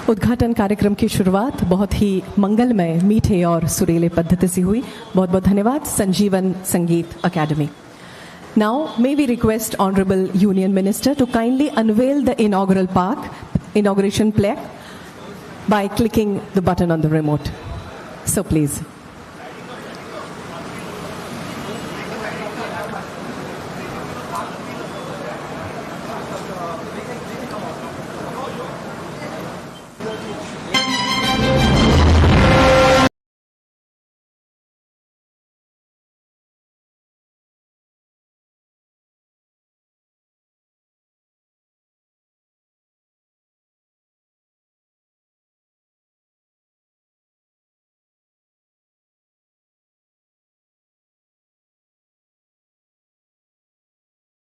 उद्घाटन कार्यक्रम की शुरुआत बहुत ही मंगलमय, मीठे और सुरीले पद्धति से हुई। बहुत बहुत धन्यवाद Sanjeevan Sangeet academy. Now may we request honourable union minister to kindly unveil the inaugural park inauguration plaque by clicking the button on the remote. So please.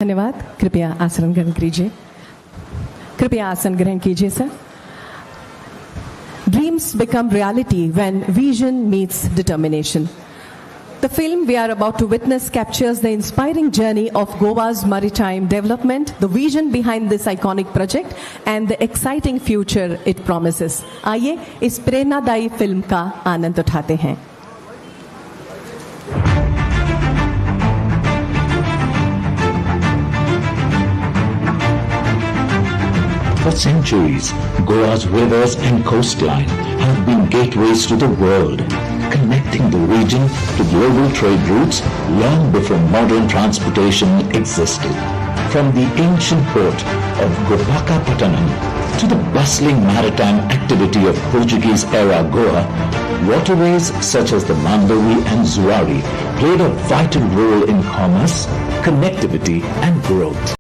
धन्यवाद। कृपया आसन ग्रहण कीजिए। कृपया आसन ग्रहण कीजिए sir. Dreams become reality when vision meets determination. The film we are about to witness captures the inspiring journey of Goa's maritime development, the vision behind this iconic project, and the exciting future it promises. आइए इस प्रेरणादायी film का आनंद उठाते हैं। For centuries, Goa's rivers and coastline have been gateways to the world, connecting the region to global trade routes long before modern transportation existed. From the ancient port of Gopaka-Pattanam to the bustling maritime activity of Portuguese-era Goa, waterways such as the Mandovi and Zuari played a vital role in commerce, connectivity and growth.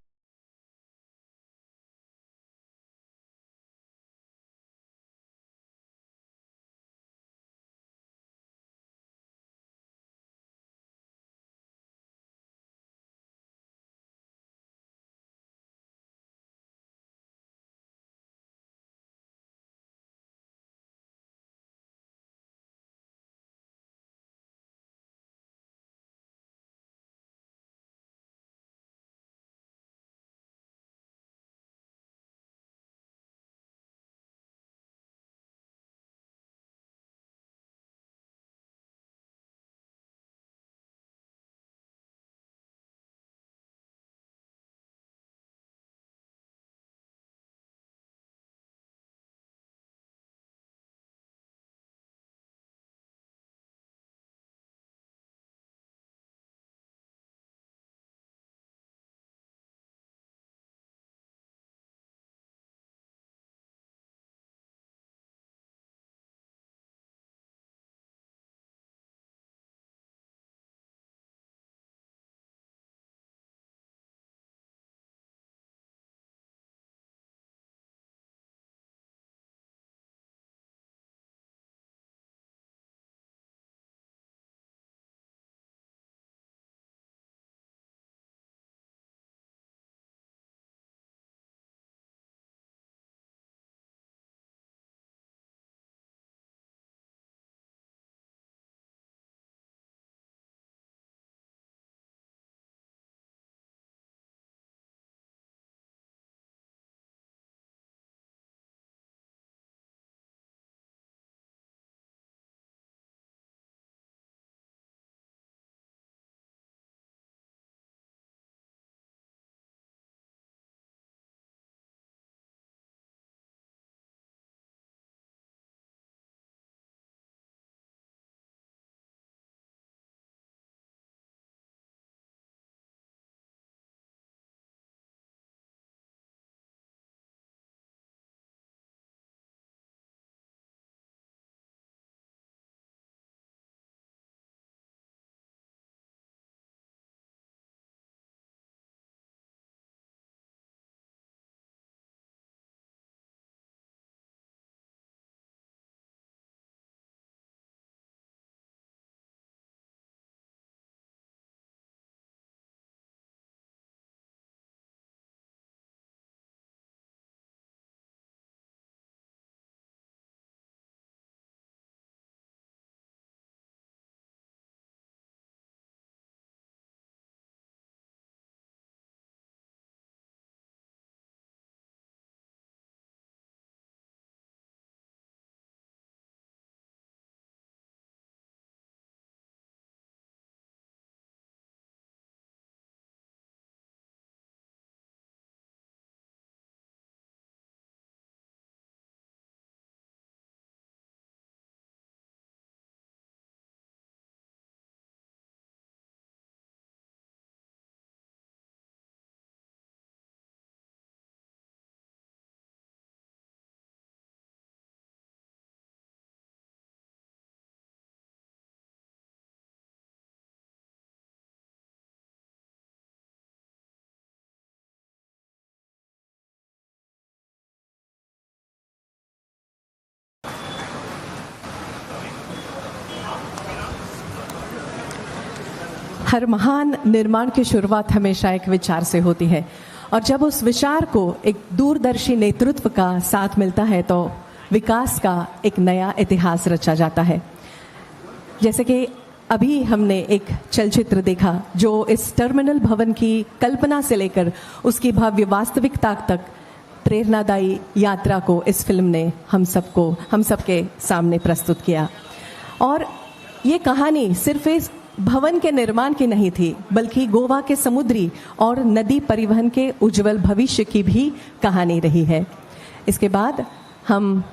हर महान निर्माण की शुरुआत हमेशा एक विचार से होती है और जब उस विचार को एक दूरदर्शी नेतृत्व का साथ मिलता है तो विकास का एक नया इतिहास रचा जाता है। जैसे कि अभी हमने एक चलचित्र देखा जो इस टर्मिनल भवन की कल्पना से लेकर उसकी भव्य वास्तविकता तक प्रेरणादायी यात्रा को इस फिल्म ने हम सबके सामने प्रस्तुत किया। और ये कहानी सिर्फ इस भवन के निर्माण की नहीं थी, बल्कि गोवा के समुद्री और नदी परिवहन के उज्जवल भविष्य की भी कहानी रही है। इसके बाद हम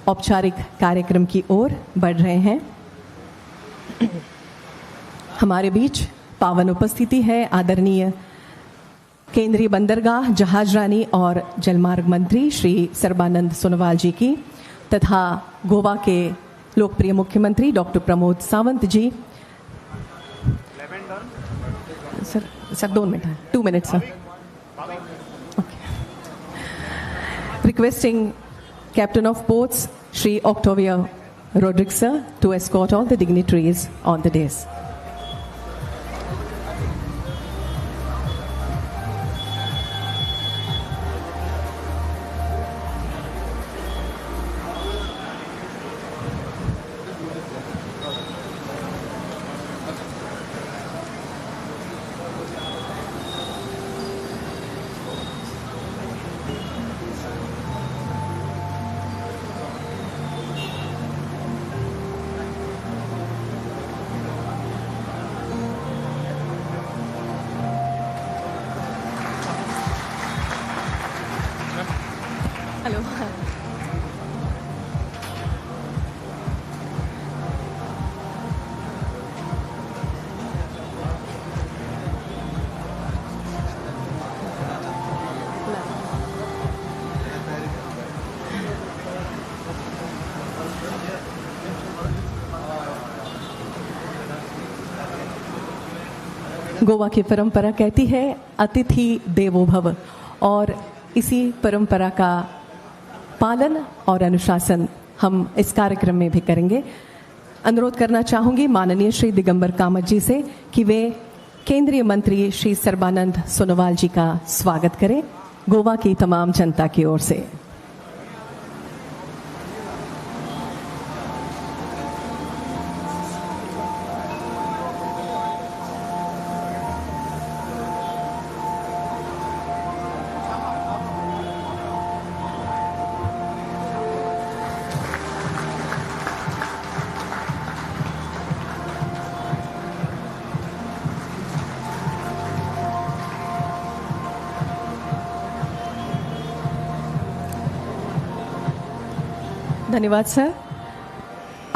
औपचारिक कार्यक्रम की ओर बढ़ रहे हैं। हमारे बीच पावन उपस्थिति है आदरणीय केंद्रीय बंदरगाह, जहाजरानी और जलमार्ग मंत्री श्री सर्बानंद सोनोवाल जी की तथा गोवा के लोकप्रिय मुख्यमंत्री doctor Pramod Sawant ji. Sir sir 2 minute, 2 minute sir. Okay. Requesting Captain of Ports Shri Octavio Rodrigues sir to escort all the dignitaries on the dais. Hello. Goa की परंपरा कहती है अतिथि देवो भव, और इसी परंपरा का पालन और अनुशासन हम इस कार्यक्रम में भी करेंगे। अनुरोध करना चाहूँगी माननीय श्री दिगंबर कामत जी से कि वे केंद्रीय मंत्री श्री सर्बानंद सोनोवाल जी का स्वागत करें गोवा की तमाम जनता की ओर से। धन्यवाद सर।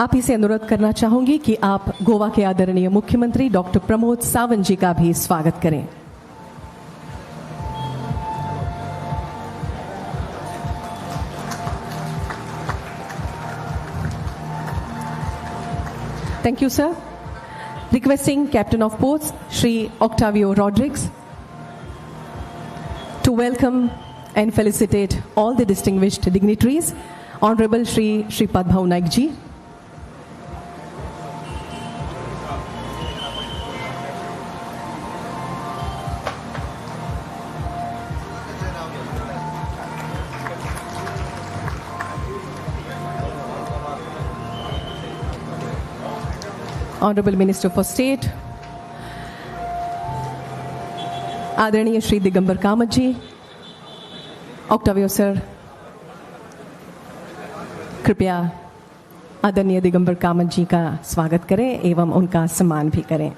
आप ही से अनुरोध करना चाहूंगी कि आप गोवा के आदरणीय मुख्यमंत्री डॉक्टर प्रमोद सावंत जी का भी स्वागत करें। Thank you sir. Requesting Captain of Ports Shri Octavio Rodrigues to welcome and felicitate all the distinguished dignitaries. Honorable Shri Shripad Bhau Naik ji. Honorable Minister for State, आदरणीय श्री दिगंबर कामत जी, ऑक्टावियो सर, कृपया आदरणीय दिगंबर कामत जी का स्वागत करें एवं उनका सम्मान भी करें।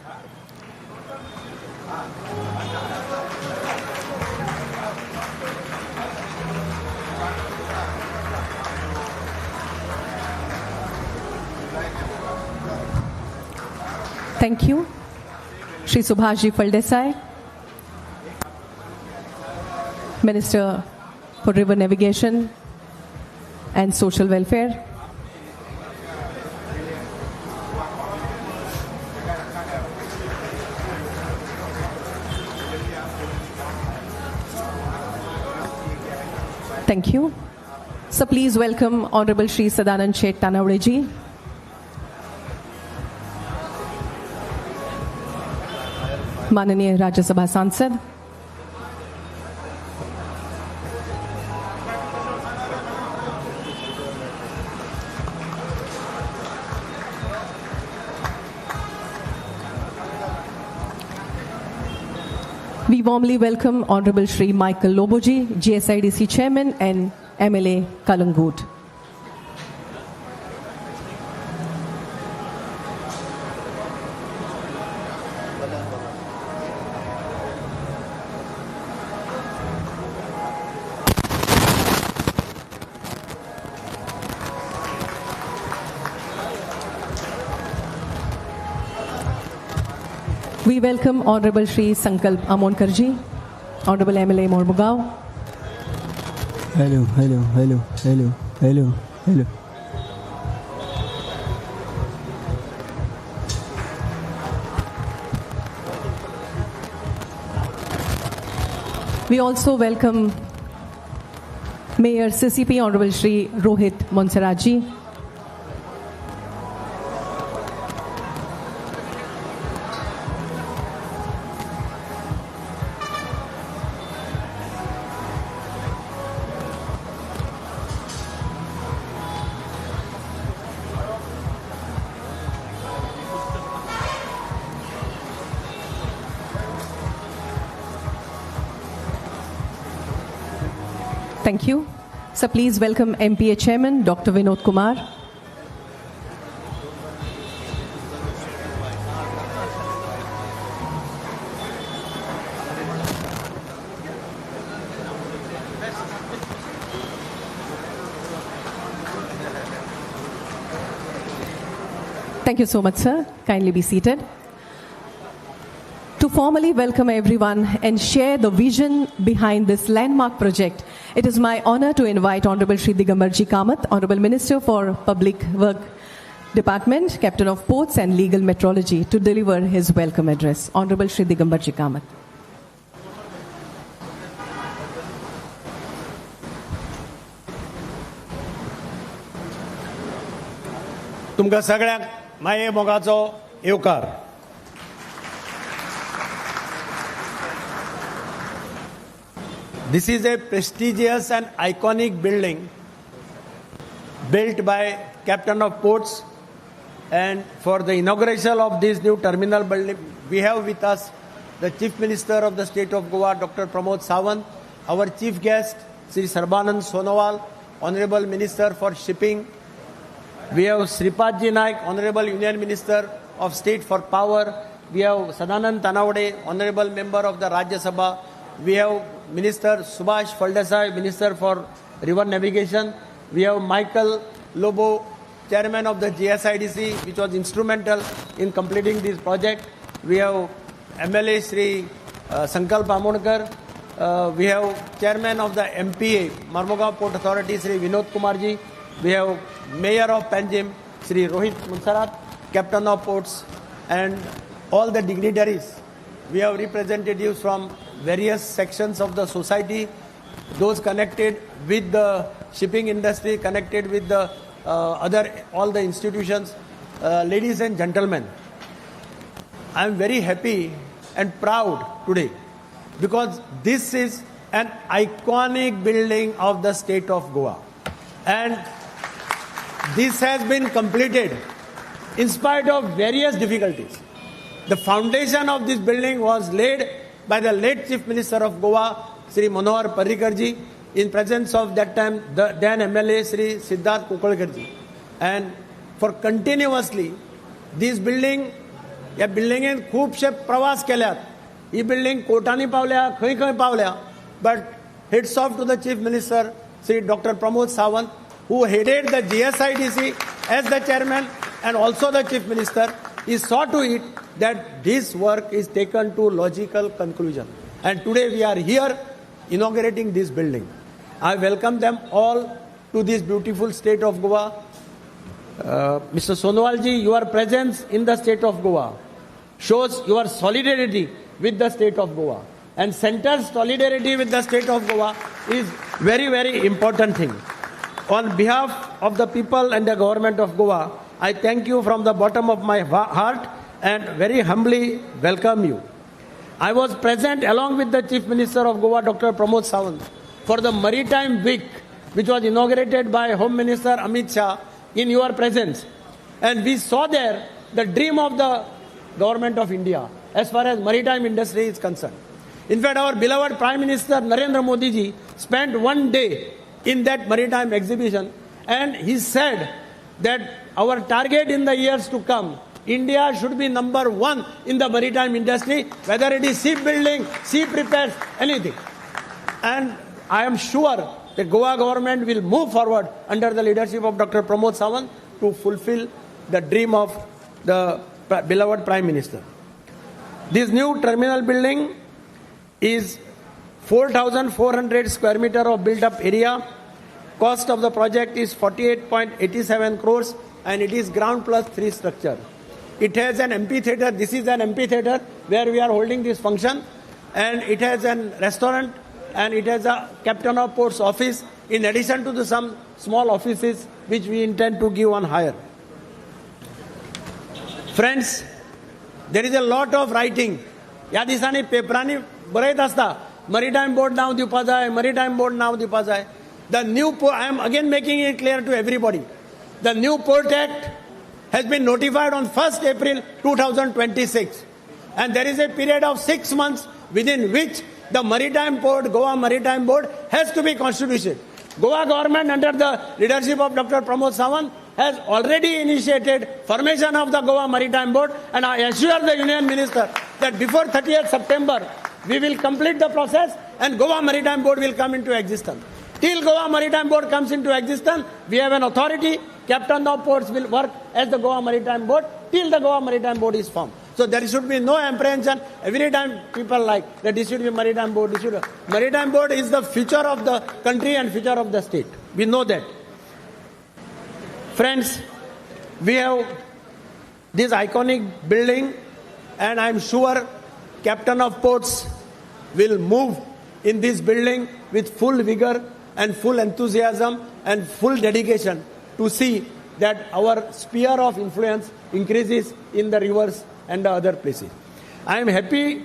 Thank you. Shri Subhash ji Phaldesai, Minister for River Navigation and Social Welfare. Thank you. So please welcome Honorable Shri Sadanand Shet Tanavade ji. माननीय राज्यसभा सांसद. We warmly welcome Honorable Shri Michael Lobo ji, GSIDC Chairman and MLA Calangute. We welcome Honorable Shri Sankalp Amonkar ji, Honorable MLA Mormugao. Hello, hello, hello, hello, hello, hello. We also welcome Mayor CCP Honorable Shri Rohit Monserrat ji. Thank you. So please welcome MPA Chairman, Dr. Vinod Kumar. Thank you so much, sir. Kindly be seated. To formally welcome everyone and share the vision behind this landmark project, it is my honor to invite Honorable Shri Digambar Ji Kamat, Honorable Minister for Public Work Department, Captain of Ports and Legal Metrology, to deliver his welcome address. Honorable Shri Digambar Ji Kamat. तुमकां सगळ्यांक माये मोगाचो येवकार. This is a prestigious and iconic building built by Captain of Ports, and for the inauguration of this new terminal building, we have with us the Chief Minister of the State of Goa, Dr. Pramod Sawant, our Chief Guest, Shri Sarbanand Sonowal, Honorable Minister for Shipping. We have Shripad Ji Naik, Honorable Union Minister of State for Power. We have Sadanand Tanavade, Honorable Member of the Rajya Sabha. We have Minister Subhash Phaldesai, Minister for River Navigation. We have Michael Lobo, Chairman of the GSIDC, which was instrumental in completing this project. We have MLA Shri Sankalp Amonkar. We have Chairman of the MPA, Marmugao Port Authority, Shri Vinod Kumar ji. We have Mayor of Panjim, Shri Rohit Monserrat, Captain of Ports, and all the dignitaries. We have representatives from various sections of the society, those connected with the shipping industry, connected with the all the institutions. Ladies and gentlemen, I am very happy and proud today because this is an iconic building of the state of Goa. And this has been completed in spite of various difficulties. The foundation of this building was laid by the late Chief Minister of Goa, Shri Manohar Parrikar ji, in presence of that time the then MLA Shri Siddharth Kukalkar ji. And for continuously, this building, ह्या बिल्डिंगेन खुबशे प्रवास केल्यात. ही building कोर्टांनी पावल्या, खंय खंय पावल्या, but hats off to the Chief Minister Shri Doctor Pramod Sawant, who headed the GSIDC as the chairman and also the Chief Minister. He saw to it that this work is taken to logical conclusion. And today we are here inaugurating this building. I welcome them all to this beautiful state of Goa. Mr. Sonowal ji, your presence in the state of Goa shows your solidarity with the state of Goa. And center's solidarity with the state of Goa is very, very important thing. On behalf of the people and the government of Goa, I thank you from the bottom of my heart and very humbly welcome you. I was present along with the Chief Minister of Goa, Dr. Pramod Sawant, for the Maritime Week, which was inaugurated by Home Minister Amit Shah in your presence. And we saw there the dream of the government of India as far as maritime industry is concerned. In fact, our beloved Prime Minister Narendra Modi ji spent one day in that maritime exhibition, and he said that our target in the years to come, India should be number one in the maritime industry, whether it is shipbuilding, ship repairs, anything. And I am sure the Goa government will move forward under the leadership of Dr. Pramod Sawant to fulfill the dream of the beloved Prime Minister. This new terminal building is 4,400 square meter of built-up area. Cost of the project is 48.87 crores and it is ground plus 3 structure. It has an amphitheater. This is an amphitheater where we are holding this function, and it has a restaurant and it has a captain of ports office, in addition to the some small offices which we intend to give on hire. Friends, there is a lot of writing. ह्या दिसांनी पेपरांनी बरयत आसता, मरीटायम board नांव दिवपा जाय, मरीटायम board नांव दिवपा जाय. The new port, I am again making it clear to everybody, the new Port Act has been notified on 1st April 2026, and there is a period of 6 months within which the Maritime Board, Goa Maritime Board, has to be constituted. Goa government under the leadership of Dr. Pramod Sawant has already initiated formation of the Goa Maritime Board, and I assure the Union Minister that before 30th September we will complete the process and Goa Maritime Board will come into existence. Till Goa Maritime Board comes into existence, we have an authority. Captain of Ports will work as the Goa Maritime Board till the Goa Maritime Board is formed. So there should be no apprehension. Every time people like that this should be Maritime Board. This should be. Maritime Board is the future of the country and future of the state. We know that. Friends, we have this iconic building, and I am sure Captain of Ports will move in this building with full vigor and full enthusiasm and full dedication to see that our sphere of influence increases in the rivers and the other places. I am happy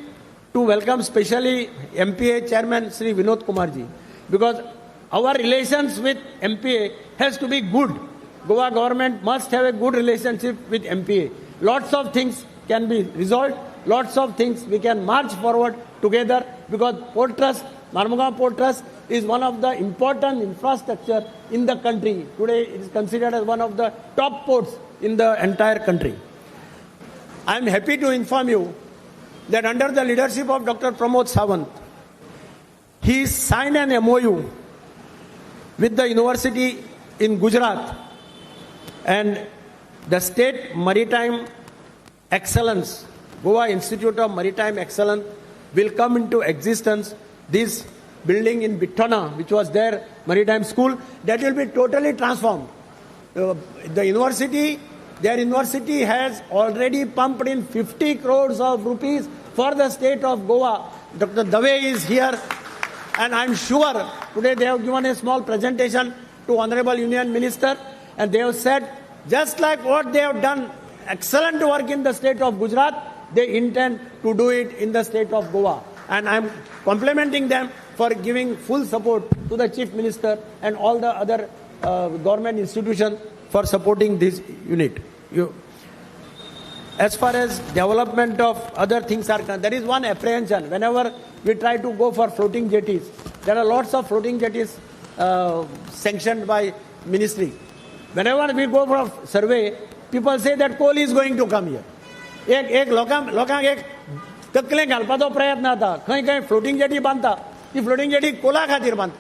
to welcome specially MPA Chairman Sri Vinod Kumarji, because our relations with MPA has to be good. Goa government must have a good relationship with MPA. Lots of things can be resolved, lots of things we can march forward together, because Port Trust, Marmugao Port Trust is one of the important infrastructure in the country. Today it is considered as one of the top ports in the entire country. I am happy to inform you that under the leadership of Dr. Pramod Sawant, he signed an MOU with the university in Gujarat and the State Maritime Excellence, Goa Institute of Maritime Excellence, will come into existence. This building in Bittona, which was their maritime school, that will be totally transformed. The university, their university has already pumped in 50 crores of rupees for the state of Goa. Dr. Dave is here, and I'm sure today they have given a small presentation to Honorable Union Minister, and they have said, just like what they have done, excellent work in the state of Gujarat, they intend to do it in the state of Goa. And I'm complimenting them for giving full support to the Chief Minister and all the other government institutions for supporting this unit. As far as development of other things are concerned, there is one apprehension. Whenever we try to go for floating jetties, there are lots of floating jetties sanctioned by ministry. Whenever we go for survey, people say that coal is going to come here. एक लोकांक एक तकलें घालपाचो प्रयत्न जाता. खंय खंय floating jetty बांदता, ती फ्लोटींग जेटी कोला खातीर बांदता.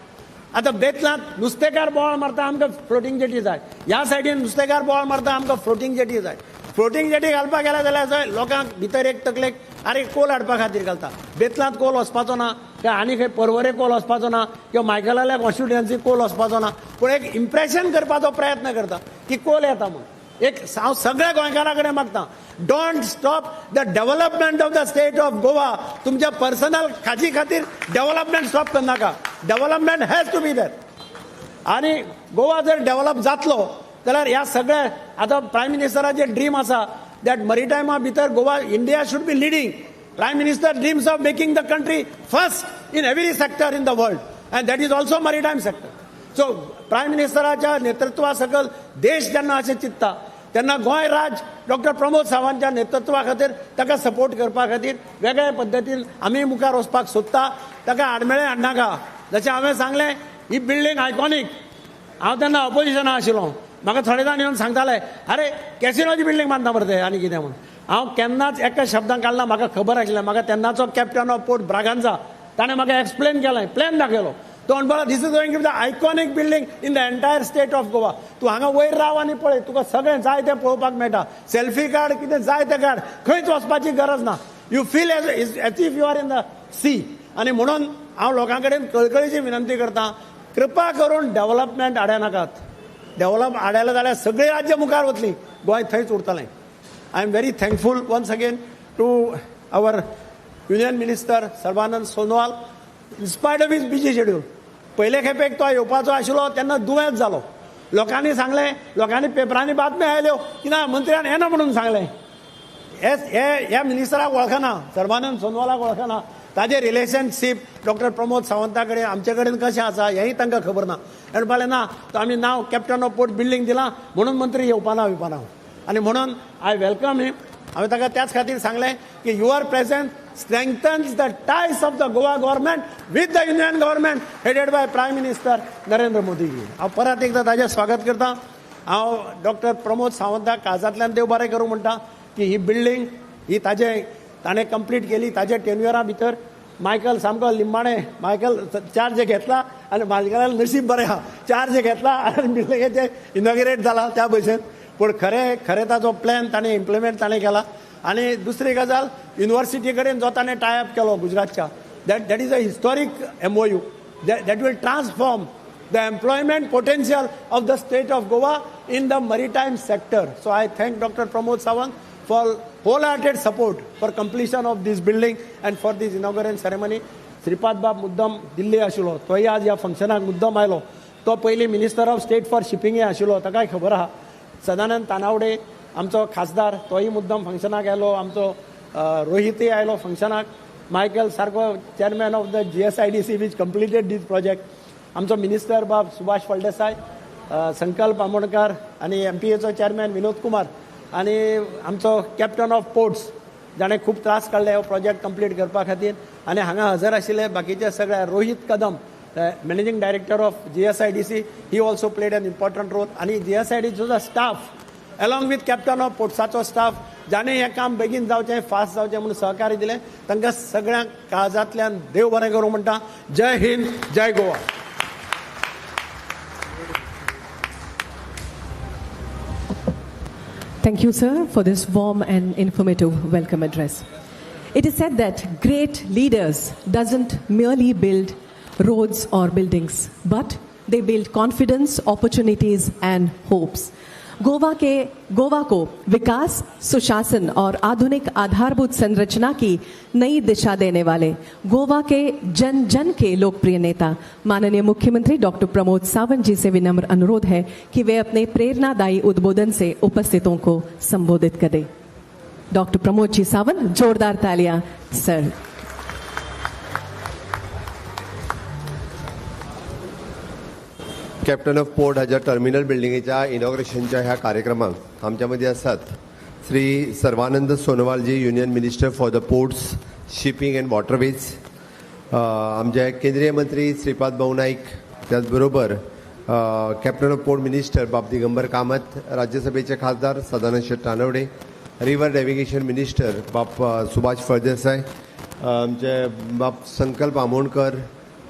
आतां बेतलांत नुस्तेकार बोवाळ मारता, आमकां फ्लोटींग जेटी जाय. ह्या सायडीन नुस्तेकार बोवाळ मारता, आमकां फ्लोटींग जेटी जाय. फ्लोटींग जेटी घालपाक गेल्या जाल्यार लोकांक भितर एक तकलेक आरे कोल हाडपा खातीर घालता. बेतलांत कोल वचपाचो ना, काय आनी खंय पर्वरे कोल वचपाचो ना, किंवा मायकलाल्या कॉन्स्टिट्युएन्सी कोल वचपाचो ना, पूण एक इम्प्रेशन करपाचो प्रयत्न करता की कोल येता म्हूण. एक हांव सगळ्या गोंयकारां कडेन मागता, don't stop the development of the state of Goa. तुमच्या पर्सनल खाजी खातीर डेव्हलपमेंट स्टॉप करनाका. Development has to be there. आनी गोवा जर डेव्हलप जातलो जाल्यार ह्या सगळ्या आतां प्रायम मिनिस्टराचें ड्रीम आसा that मरिटायमा भितर Goa, India should be leading. Prime Minister dreams of making the country first in every sector in the world, and that is also maritime sector. So prime मिनिस्टराच्या नेतृत्वा सकल देश जेन्ना अशें चिंतता तेन्ना गोंय राज्य डॉक्टर प्रमोद सावंतच्या नेतृत्वा खातीर ताका सपोर्ट करपा खातीर वेगळ्या पद्दतीन आमी मुखार वचपाक सोदता. ताका आडमेळें हाडनाका. जशें हांवें सांगलें, ही बिल्डींग आयकॉनीक. हांव तेन्ना ऑपोजिशना आशिल्लो, म्हाका थोडे जाण येवन सांगताले, अरे कॅसिनोची बिल्डींग बांदता मरे ते आनी कितें म्हणून. हांव केन्नाच एका शब्दान काडला, म्हाका खबर आशिल्लें. म्हाका तेन्नाचो कॅप्टन ऑफ पोर्ट ब्रागांजा ताणें म्हाका एक्सप्लेन केलें, प्लॅन दाखयलो. तो म्हणपाक, this is going to be the iconic building in the entire state of Goa. तूं हांगा वयर राव आनी पळय, तुका सगळें जाय तें पळोवपाक मेळटा. सेल्फी काड, कितें जाय तें काड, खंयच वचपाची गरज ना. You feel as if you are in the sea. आनी म्हणून हांव लोकां कडेन कळकळीची विनंती करता, कृपा करून डेव्हलपमेंट आडयनाकात. डेव्हलप आडायलें जाल्यार सगळीं राज्य मुखार वतलीं, गोंय थंयच उरतलें. I am very thankful once again to our Union Minister Sarbanand Sonowal, in spite of his busy schedule. पयले खेपेक तो येवपाचो आशिल्लो तेन्ना दुयेंत जालो. लोकांनी सांगलें, लोकांनी पेपरांनी बातम्यो आयल्यो की ना मंत्र्यान येना म्हणून सांगलें. हे ह्या मिनिस्टराक वळखना, सर्बानंद सोनोवालाक वळखना. ताजें रिलेशनशीप डॉक्टर प्रमोद सावंता कडेन आमचे कडेन कशें आसा हेंय तांकां खबर ना. म्हणपालें ना, तो आमी नांव कॅप्टन ऑफ पोर्ट बिल्डींग दिलां म्हणून मंत्री येवपाना विपाना. आनी म्हणून I welcome him. हांवें ताका त्याच खातीर सांगलें की your presence strengthens the ties of the Goa government with the union government headed by Prime Minister Narendra Modi. हांव परत एकदां ताजें स्वागत करता. हांव डॉक्टर प्रमोद सावंताक काळजांतल्यान देव बरें करूं म्हणटा की ही बिल्डींग ही ताजें ताणें कंप्लीट केली ताजे टेन्युअरा भितर. मायकल सामको लिंबाणे, मायकल चार्ज घेतला आनी मायकलान नशीब बरें आहा, चार्ज घेतला आनी बिल्डिंगेचें इनॉग्रेट जाला त्या भशेन. पूण खरें खरें ताजो प्लॅन ताणें इम्प्लिमेंट ताणें केला. आनी दुसरी गजाल, युनिवर्सिटी कडेन जो ताणें टायअप केलो गुजरातच्या, that is a historic MOU that will transform the employment potential of the state of Goa in the maritime sector. So I thank Doctor Pramod Sawant for wholehearted support for completion of this building and for this inaugural ceremony. Shripad बाब मुद्दम दिल्ली आशिल्लो, तोय आज ह्या फंक्शनाक मुद्दम आयलो. तो पयलीं मिनिस्टर ऑफ स्टेट फॉर शिपिंगय आशिल्लो, ताकाय खबर आहा. सदानंद तानावडे आमचो खासदार, तोय मुद्दम फंक्शनाक आयलो. आमचो रोहितय आयलो फंक्शनाक. मायकल सारको chairman of the GSIDC which completed this project. आमचो मिनिस्टर बाब सुभाष फळदेसाय, संकल्प आमोणकार आनी एमपीएचो चेअरमॅन विनोद कुमार आनी आमचो कॅप्टन ऑफ पोर्ट्स जाणें खूब त्रास काडले हो प्रोजेक्ट कंप्लीट करपा खातीर. आनी हांगा हजर आशिल्ले बाकीचे सगळे, Rohit Kadam, managing director of GSIDC, he also played an important role. आनी जीएसआयडीसीचो staff along with captain of पोर्ट्साचो staff जाणें हें काम बेगीन जावचें, फास्ट जावचें म्हणून सहकार्य दिलें, तांकां सगळ्यांक काळजांतल्यान देव बरें करूं म्हणटा. जय हिंद, जय Goa. Thank you, sir, for this warm and informative welcome address. It is said that great leaders doesn't merely build roads or buildings, but they build confidence, opportunities and hopes. Goa को विकास, सुशासन और आधुनिक आधारभूत संरचना की नई दिशा देने वाले गोवा के जन जन के लोकप्रिय नेता माननीय मुख्यमंत्री डॉक्टर प्रमोद सावंत जी से विनम्र अनुरोध है कि वे अपने प्रेरणादायी उद्बोधन से उपस्थितों को संबोधित करें. डॉक्टर प्रमोद जी सावंत, जोरदार तालियां सर. कॅप्टन ऑफ पोर्ट हाज्या टर्मिनल बिल्डिंगेच्या इनॉग्रेशनच्या ह्या कार्यक्रमाक आमच्या मदीं आसात Shri Sarbananda Sonowalji, union minister for the ports, shipping and waterways, आमचे केंद्रीय मंत्री श्रीपाद भाऊ नाईक, त्याचबरोबर कॅप्टन ऑफ पोर्ट मिनिस्टर बाब दिगंबर कामत, राज्यसभेचे खासदार Sadanand Shet Tanavade, river navigation minister बाब सुभाष फळदेसाय, आमचे बाब संकल्प आमोणकर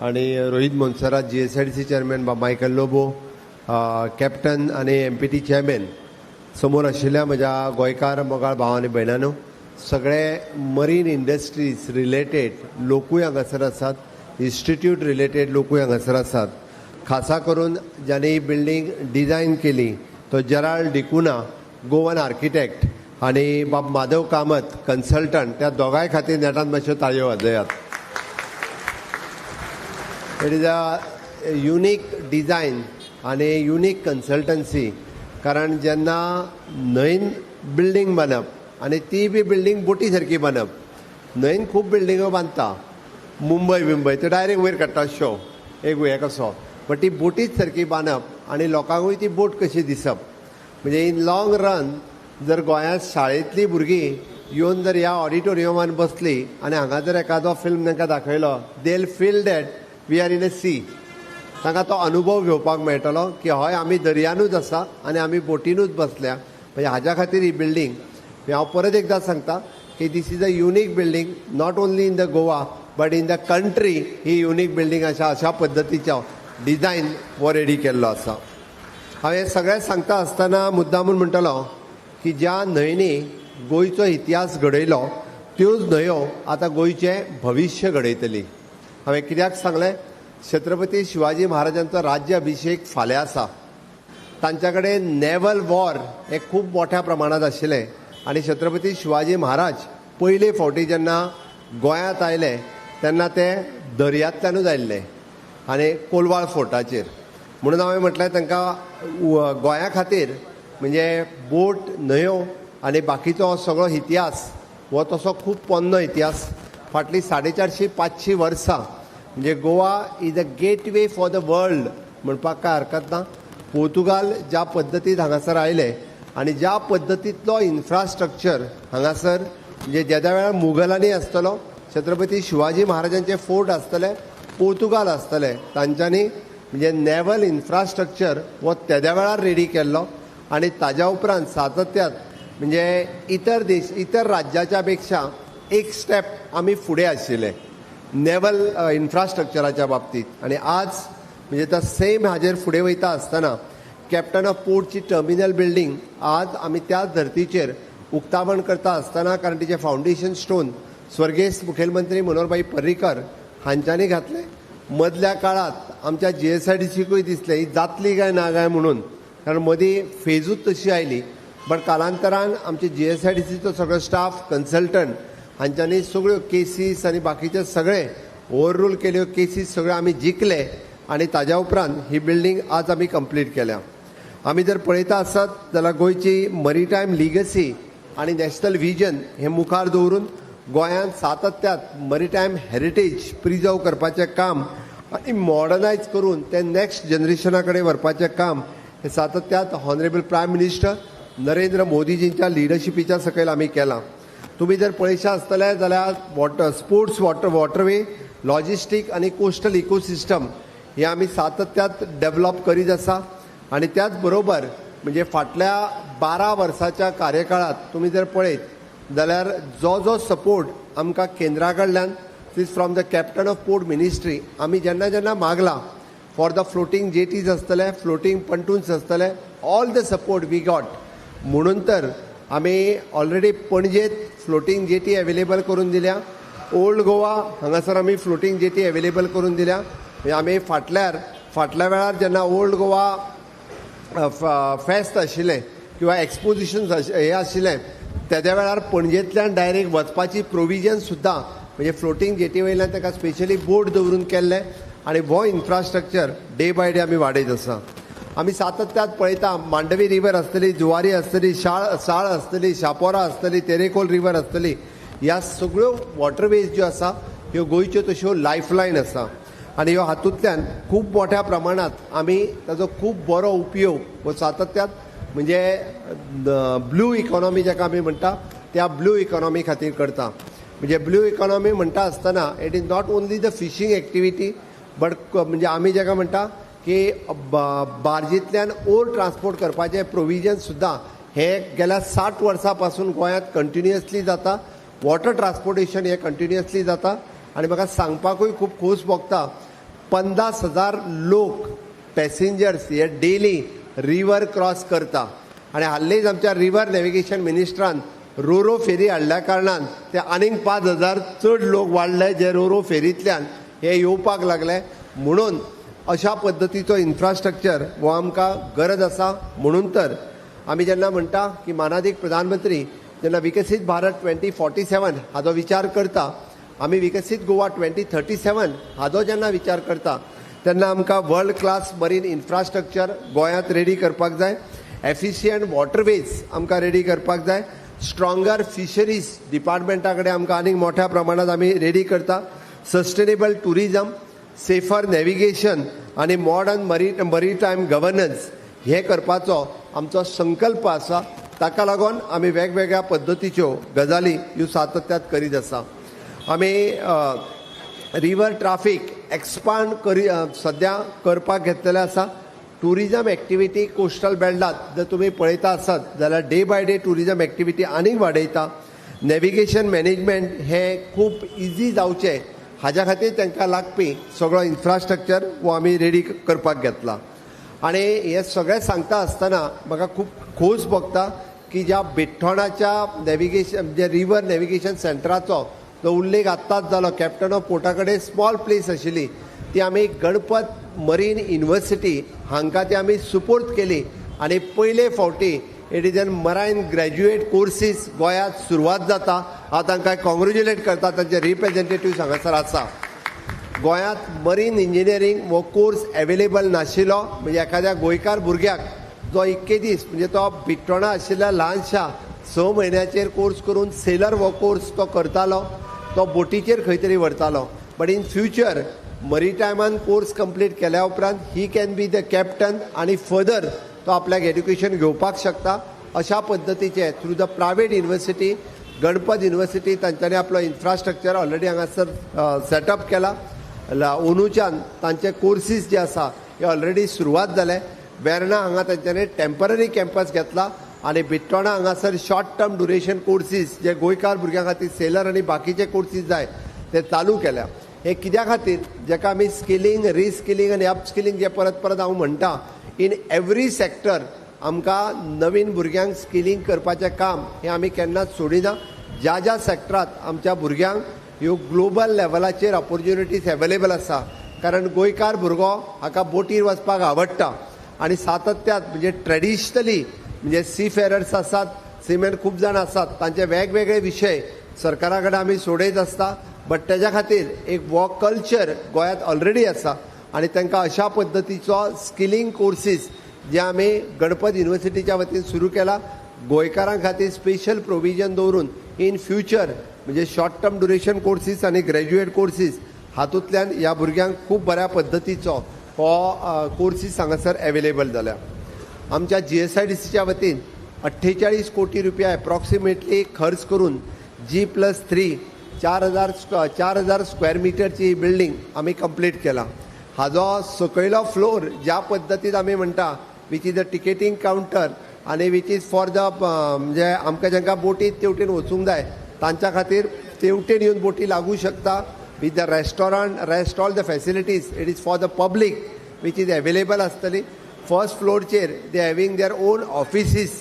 आणि Rohit Monserrate, GSIDC chairman बाब मायकल लोबो, कॅप्टन आनी एमपीटी चेअरमॅन, समोर आशिल्ल्या म्हज्या गोंयकार मोगाळ भाव आनी भयणांनो, सगळे मरीन इंडस्ट्रीज रिलेटेड लोकूय हांगासर आसात, इन्स्टिट्यूट रिलेटेड लोकूय हांगासर आसात. खासा करून ज्याने ही बिल्डींग डिझायन केली तो जेराल्ड डिकुना, गोवन आर्किटेक्ट, आनी बाब माधव कामत कन्सल्टंट, त्या दोगांय खातीर नेटान मातश्यो ताळयो वाजयात. It is a unique design आनी युनीक कन्सल्टन्सी, कारण जेन्ना न्हंयन बिल्डींग बांदप आनी ती बी बिल्डींग बोटी सारकी बांदप न्हंयन खूब बिल्डिंगो बांदता, मुंबय बिंबय त्यो डायरेक्ट वयर काडटा शो एक हें कसो, बट ती बोटीच सारकी बांदप आनी लोकांकूय ती बोट कशी दिसप. म्हणजे इन लाँग रन जर गोंयांत शाळेंतलीं भुरगीं येवन जर ह्या ऑडिटोरियमान बसली आनी हांगा जर एखादो फिल्म तांकां दाखयलो, they will feel that we are in a sea. तांकां तो अनुभव घेवपाक मेळटलो की हय आमी दर्यानूच आसा आनी आमी बोटीनूच बसल्या. म्हणजे हाज्या खातीर ही बिल्डींग, हांव परत एकदां सांगता की this is a unique building not only in the Goa but in the country. He unique building अशा अशा पद्दतीचो डिझायन हो रेडी केल्लो आसा. हांव हें सगळें सांगता आसतना मुद्दामून म्हणटलो की ज्या न्हंयनी गोंयचो इतिहास घडयलो त्योच न्हंयो आतां गोंयचें भविश्य घडयतली. हांवें कित्याक सांगलें, छत्रपती शिवाजी महाराजांचो राज्य अभिशेक फाल्यां आसा. तांच्या कडेन नेवल वॉर हें खूब मोठ्या प्रमाणांत आशिल्लें आनी छत्रपती शिवाजी महाराज पयले फावटी जेन्ना गोंयांत आयले तेन्ना ते दर्यांतल्यानूच आयिल्ले आनी कोलवाळ फोर्टाचेर. म्हणून हांवें म्हटलें तांकां गोंया खातीर म्हणजे बोट, न्हंयो आनी बाकीचो सगळो इतिहास हो तसो खूब पोन्नो इतिहास. फाटलीं 450-500 वर्सां म्हणजे Goa is a gateway for the world म्हणपाक कांय हरकत ना. पोर्तुगाल ज्या पद्दतीन हांगासर आयले आनी ज्या पद्दतींतलो इन्फ्रास्ट्रक्चर हांगासर म्हणजे जेद्या वेळार मुगलांनी आसतलो, छत्रपती शिवाजी महाराजांचे फोर्ट आसतले, पोर्तुगाल आसतले, तांच्यांनी म्हणजे नेवल इन्फ्रास्ट्रक्चर हो तेद्या वेळार रेडी केल्लो आनी ताज्या उपरांत सातत्यात म्हणजे इतर देश इतर राज्याच्या पेक्षा एक स्टेप आमी फुडें आशिल्ले नेवल इन्फ्रास्ट्रक्चराच्या बाबतीत. आनी आज म्हणजे त्या सेम हाजेर फुडें वयता आसतना कॅप्टन ऑफ पोर्टची टर्मिनल बिल्डींग आज आमी त्याच धर्तीचेर उक्तावण करता आसतना, कारण तिचें फावंडेशन स्टोन स्वर्गेस्त मुखेलमंत्री मनोहरभाई पर्रीकर हांच्यांनी घातलें. मदल्या काळांत आमच्या GSIDCकूय दिसलें ही जातली काय ना काय म्हणून, कारण मदीं फेजूच तशी आयली. बट कालांतरान आमचे GSIDCचो सगळो स्टाफ, कन्सल्टंट हांच्यांनी सगळ्यो केसीस आनी बाकीचे सगळे ओवररूल केल्यो केसीस सगळ्यो आमी जिखले आनी ताज्या उपरांत ही बिल्डींग आज आमी कंप्लीट केल्या. आमी जर पळयता आसत जाल्यार गोंयची मरीटायम लिगसी आनी नॅशनल विजन हे मुखार दवरून गोंयांत सातत्यात मरीटायम हेरिटेज प्रिजर्व करपाचें काम आनी मॉडर्नायज करून तें नॅक्स्ट जनरेशना कडेन व्हरपाचें काम हे सातत्यात ऑनरेबल प्रायम मिनिस्टर नरेंद्र मोदीजींच्या लिडरशिपीच्या सकयल आमी केलां. तुमी जर पळयशा आसतले जाल्यार वॉटर स्पोर्ट्स वॉटरवे, लॉजिस्टीक आनी कोस्टल इकोसिस्टम हे आमी सातत्यात डेवलप करीत आसा. आनी त्याच बरोबर म्हणजे फाटल्या 12 वर्साच्या कार्यकाळांत तुमी जर पळयत जाल्यार जो जो सपोर्ट आमकां केंद्रा कडल्यान is from the captain of port ministry आमी जेन्ना जेन्ना मागला फॉर the floating jetties आसतले, फ्लोटींग पंटून्स आसतले, all the support we got. म्हणून तर आमी ऑलरेडी पणजेत फ्लोटींग जेटी अवेलेबल करून दिल्या, ओल्ड गोवा हांगासर आमी फ्लोटींग जेटी अवेलेबल करून दिल्या. म्हणजे आमी फाटल्या वेळार जेन्ना ओल्ड गोवा फेस्त आशिल्लें किंवा एक्सपोजिशन हे आशिल्लें तेद्या वेळार पणजेंतल्यान डायरेक्ट वचपाची प्रोविजन सुद्दां म्हणजे फ्लोटींग जेटी वयल्यान ताका स्पेशली बोट दवरून केल्लें आनी हो इन्फ्रास्ट्रक्चर डे बाय डे आमी वाडयत आसा. आमी सातत्यात पळयता मांडवी रिवर आसतली, जुवारी आसतली, साळ आसतली, शापोरा आसतली, तेरेखोल रिवर आसतली, ह्या सगळ्यो वॉटरवेज ज्यो आसा ह्यो गोंयच्यो तश्यो लायफलायन आसा आनी ह्यो हातूंतल्यान खूब मोठ्या प्रमाणांत आमी ताजो खूब बरो उपयोग हो सातत्यात म्हणजे ब्लू इकॉनॉमी जाका आमी म्हणटा त्या ब्लू इकॉनॉमी खातीर करता. म्हणजे ब्लू इकॉनॉमी म्हणटा आसतना it is not only the fishing activity but म्हणजे आमी जाका म्हणटा की बार्जींतल्यान ओर ट्रान्सपोर्ट करपाचें प्रोविजन सुद्दां हे गेल्या 60 वर्सां पासून गोंयांत कंटिन्युअसली जाता. वॉटर ट्रान्सपोर्टेशन हें कंटिन्युअसली जाता आनी म्हाका सांगपाकूय खूब खोस भोगता 50,000 लोक पॅसेंजर्स हे डेली रिवर क्रॉस करता आनी हाल्लीच आमच्या रिवर नॅविगेशन मिनिस्ट्रान रोरो फेरी हाडल्या कारणान ते आनीक 5,000 चड लोक वाडले जे रोरो फेरींतल्यान हे येवपाक लागले. म्हणून अशा पद्दतीचो इन्फ्रास्ट्रक्चर हो आमकां गरज आसा. म्हणून तर आमी जेन्ना म्हणटा की मानादीक प्रधानमंत्री जेन्ना विकसीत भारत 2047 हाजो विचार करता, आमी विकसीत गोवा 2037 हाजो जेन्ना विचार करता तेन्ना आमकां वर्ल्ड क्लास मरीन इन्फ्रास्ट्रक्चर गोंयांत रेडी करपाक जाय, एफिशियंट वॉटरवेज आमकां रेडी करपाक जाय, स्ट्रॉंगर फिशरीज डिपार्टमेंटा कडेन आमकां आनीक मोठ्या प्रमाणात आमी रेडी करता. सस्टेनेबल टुरिजम, सेफर नॅविगेशन आनी मॉडर्न मरीटायम गव्हर्नन्स हे करपाचो आमचो संकल्प आसा. ताका लागून आमी वेगवेगळ्या पद्दतीच्यो गजाली ह्यो सातत्यात करीत आसा. आमी रिवर ट्राफीक एक्सपांड करी सद्या करपाक घेतलेले आसा. टुरिजम एक्टिविटी कोस्टल बेल्टात जर तुमी पळयता आसत जाल्यार day by day tourism activity आनीक वाडयता. नॅविगेशन मॅनेजमेंट हें खूब इजी जावचें हाज्या खातीर तांकां लागपी सगळो इन्फ्रास्ट्रक्चर हो आमी रेडी करपाक घेतला. आनी हें सगळें सांगता आसतना म्हाका खूब खोस भोगता की ज्या बिठ्ठोणाच्या नॅविगेशन म्हणजे रिवर नॅविगेशन सेंटराचो जो उल्लेख आत्ताच जालो, कॅप्टन ऑफ पोर्टा कडेन स्मॉल प्लेस आशिल्ली ती आमी गणपत मरीन युनिवर्सिटी हांकां ती आमी सुपोर्ट केली आनी पयले फावटी it is an marine graduate courses गोंयांत सुरवात जाता. हांव तांकां कॉंग्रेच्युलेट करता, तांचे रिप्रेजेंटेटिव्ह हांगासर आसा. गोंयांत मरीन इंजिनियरींग हो कोर्स एवेलेबल नाशिल्लो, म्हणजे एखाद्या गोंयकार भुरग्याक जो इतके दीस म्हणजे तो बिट्टोणा आशिल्ल्या ल्हानशा 6 म्हयन्याचेर कोर्स करून सेलर हो कोर्स तो करतालो, तो बोटीचेर खंय तरी व्हरतालो. बट इन फ्युचर मरीटायमान कोर्स कंप्लीट केल्या उपरांत he can be the captain आनी फर्दर तो आपल्याक एड्युकेशन घेवपाक शकता. अशा पद्दतीचे through the private university Ganpat university तांच्यांनी आपलो इन्फ्रास्ट्रक्चर ऑलरेडी हांगासर सेटअप केला. अंदूच्यान तांचे कोर्सीस जे आसा हे ऑलरेडी सुरवात जाले. वेर्णा हांगा तांच्यांनी टेंपररी कॅम्पस घेतला आनी बिट्टोणा हांगासर शॉर्ट टर्म ड्युरेशन कोर्सीस जे गोंयकार भुरग्यां खातीर सेलर आनी बाकीचे कोर्सीस जाय ते चालू केल्या. हे कित्या खातीर जेका आमी स्किलींग, रिस्किलींग आनी अपस्किलींग जे परत परत हांव म्हणटा, इन एवरी सेक्टर आमकां नवीन भुरग्यांक स्किलींग करपाचें काम हें आमी केन्नाच सोडिना. ज्या ज्या सेक्टरांत आमच्या भुरग्यांक ह्यो ग्लोबल लेवलाचेर ऑपोर्च्युनिटीज एवेलेबल आसा, कारण गोंयकार भुरगो हाका बोटीर वचपाक आवडटा आनी सातत्यात म्हणजे ट्रेडिशनली म्हणजे सी फेरर्स आसात, सिमेंट खूब जाण आसात, तांचे वेगवेगळे विशय सरकारा कडेन आमी सोडयत आसता. बट तेज्या खातीर एक वो कल्चर गोंयांत ऑलरेडी आसा आनी तांकां अशा पद्दतीचो स्किलींग कोर्सीस जे आमी गणपत युनिवर्सिटीच्या वतीन सुरू केला, गोंयकारां खातीर स्पेशल प्रोविजन दवरून इन फ्युचर म्हणजे शॉर्ट टर्म ड्युरेशन कोर्सीस आनी ग्रॅज्युएट कोर्सीस हातूंतल्यान ह्या भुरग्यांक खूब बऱ्या पद्दतीचो हो कोर्सीस हांगासर एवेलेबल जाल्या. आमच्या GSIDCच्या वतीन 48 कोटी रुपया एप्रॉक्सिमेटली खर्च करून G+3 4000 square मिटरची ही बिल्डींग आमी कंप्लीट केला. हाजो सकयलो फ्लोर ज्या पद्दतीन आमी म्हणटा which is the ticketing counter आनी which is for the म्हणजे आमकां जांकां बोटीत तेवटेन वचूंक जाय तांच्या खातीर तेवटेन येवन बोटी लागू शकता. With the restaurant, rest all the facilities it is for the public which is available आसतली. फर्स्ट फ्लोरचेर they having their own offices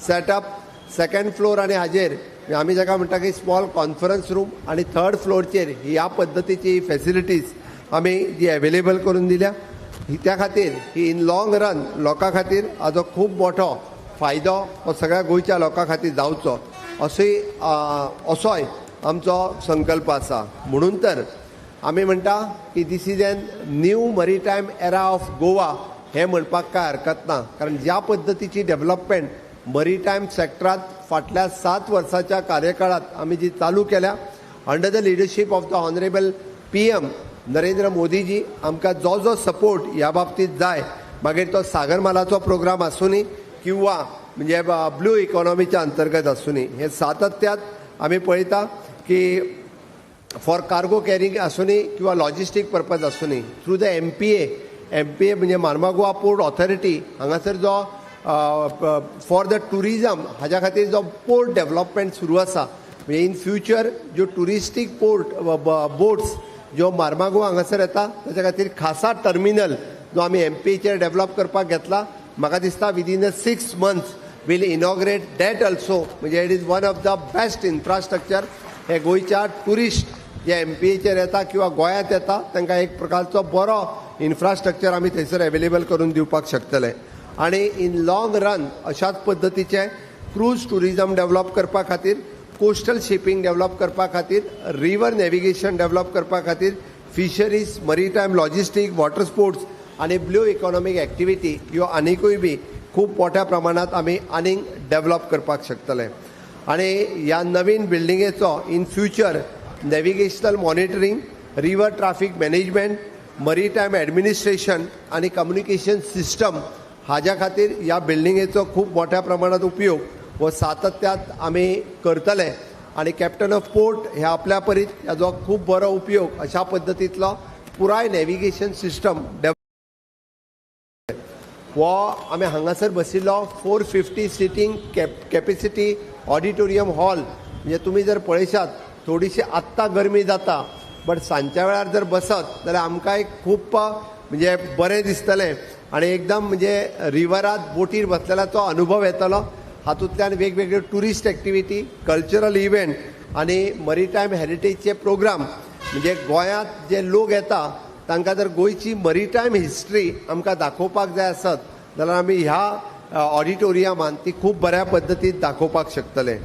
setup. Second floor आनी हाजेर आमी जाका म्हणटा की स्मॉल कॉन्फरन्स रूम आनी थर्ड फ्लोरचेर ह्या पद्दतीची फॅसिलिटीज आमी जी एवेलेबल करून दिल्या. त्या खातीर ही इन लॉंग रन लोकां खातीर हाजो खूब मोठो फायदो हो सगळ्या गोंयच्या लोकां खातीर जावचो असोय असोय आमचो संकल्प आसा. म्हणून तर आमी म्हणटा की this is an new maritime era of Goa हें म्हणपाक कांय हरकत ना, कारण ज्या पद्दतीची डेव्हलपमेंट मरीटायम सेक्टरांत फाटल्या 7 वर्साच्या कार्यकाळांत आमी जी चालू केल्या under the leadership of the honourable PM Narendra Modiji, आमकां जो जो सपोर्ट ह्या बाबतींत जाय, मागीर तो सागरमालाचो प्रोग्राम आसूनी किंवा म्हणजे ब्लू इकॉनॉमीच्या अंतर्गत आसूनी, हे सातत्यात आमी पळयता की फॉर कार्गो कॅरिंग आसूनी किंवा लॉजिस्टीक पर्पज आसूनी थ्रू the MPA म्हणजे मार्मागोवा पोर्ट ऑथॉरिटी हांगासर जो फॉर the tourism हाज्या खातीर जो पोर्ट डेव्हलपमेंट सुरू आसा, म्हणजे इन फ्युचर ज्यो ट्युरिस्टीक पोर्ट बोट्स ज्यो मार्मागोवा हांगासर येता ताच्या खातीर खासा टर्मिनल जो आमी MPAचेर डेव्हलप करपाक घेतला. म्हाका दिसता within the 6 months we'll inaugurate that also. म्हणजे it is one of the best infrastructure हे गोंयच्या ट्युरिस्ट जे MPAचेर येता किंवा गोंयांत येता तांकां एक प्रकारचो बरो इन्फ्रास्ट्रक्चर आमी थंयसर एवेलेबल करून दिवपाक शकतले. आनी इन लॉंग रन अशाच पद्दतीचे क्रूज ट्युरिजम डेव्हलप करपा खातीर, कोस्टल शिपींग डेव्हलप करपा खातीर, रिवर नॅविगेशन डेव्हलप करपा खातीर, fisheries, maritime logistic, water sports आनी ब्लू इकॉनॉमीक एक्टिविटी ह्यो आनिकूय बी खूब मोठ्या प्रमाणांत आमी आनीक डेव्हलप करपाक शकतले. आनी ह्या नवीन बिल्डिंगेचो in future navigational monitoring, river traffic management, maritime administration आनी कम्युनिकेशन सिस्टम हाज्या खातीर ह्या बिल्डिंगेचो खूब मोठ्या प्रमाणात उपयोग हो सातत्यात आमी करतले. आनी कॅप्टन ऑफ पोर्ट ह्या आपल्या परीत ह्याचो खूब बरो उपयोग अशा पद्दतींतलो पुराय नॅविगेशन सिस्टम हो आमी हांगासर बशिल्लो 450 सिटींग कॅपेसिटी ऑडिटोरियम हॉल. म्हणजे तुमी जर पळयशात थोडीशी आत्तां गरमी जाता, बट सांजच्या वेळार जर बसत जाल्यार आमकांय खूब म्हणजे बरें दिसतलें आनी एकदम म्हणजे रिवरात बोटीर बसलेल्याचो अनुभव येतलो. हातूंतल्यान वेगवेगळे ट्युरिस्ट एक्टिविटी, कल्चरल इव्हेंट आनी मरिटायम हेरिटेजचे प्रोग्राम म्हणजे गोंयांत जे लोक येता तांकां जर गोंयची मरिटायम हिस्ट्री आमकां दाखोवपाक जाय आसत जाल्यार आमी ह्या ऑडिटोरियमान ती खूब बऱ्या पद्दतीन दाखोवपाक शकतले.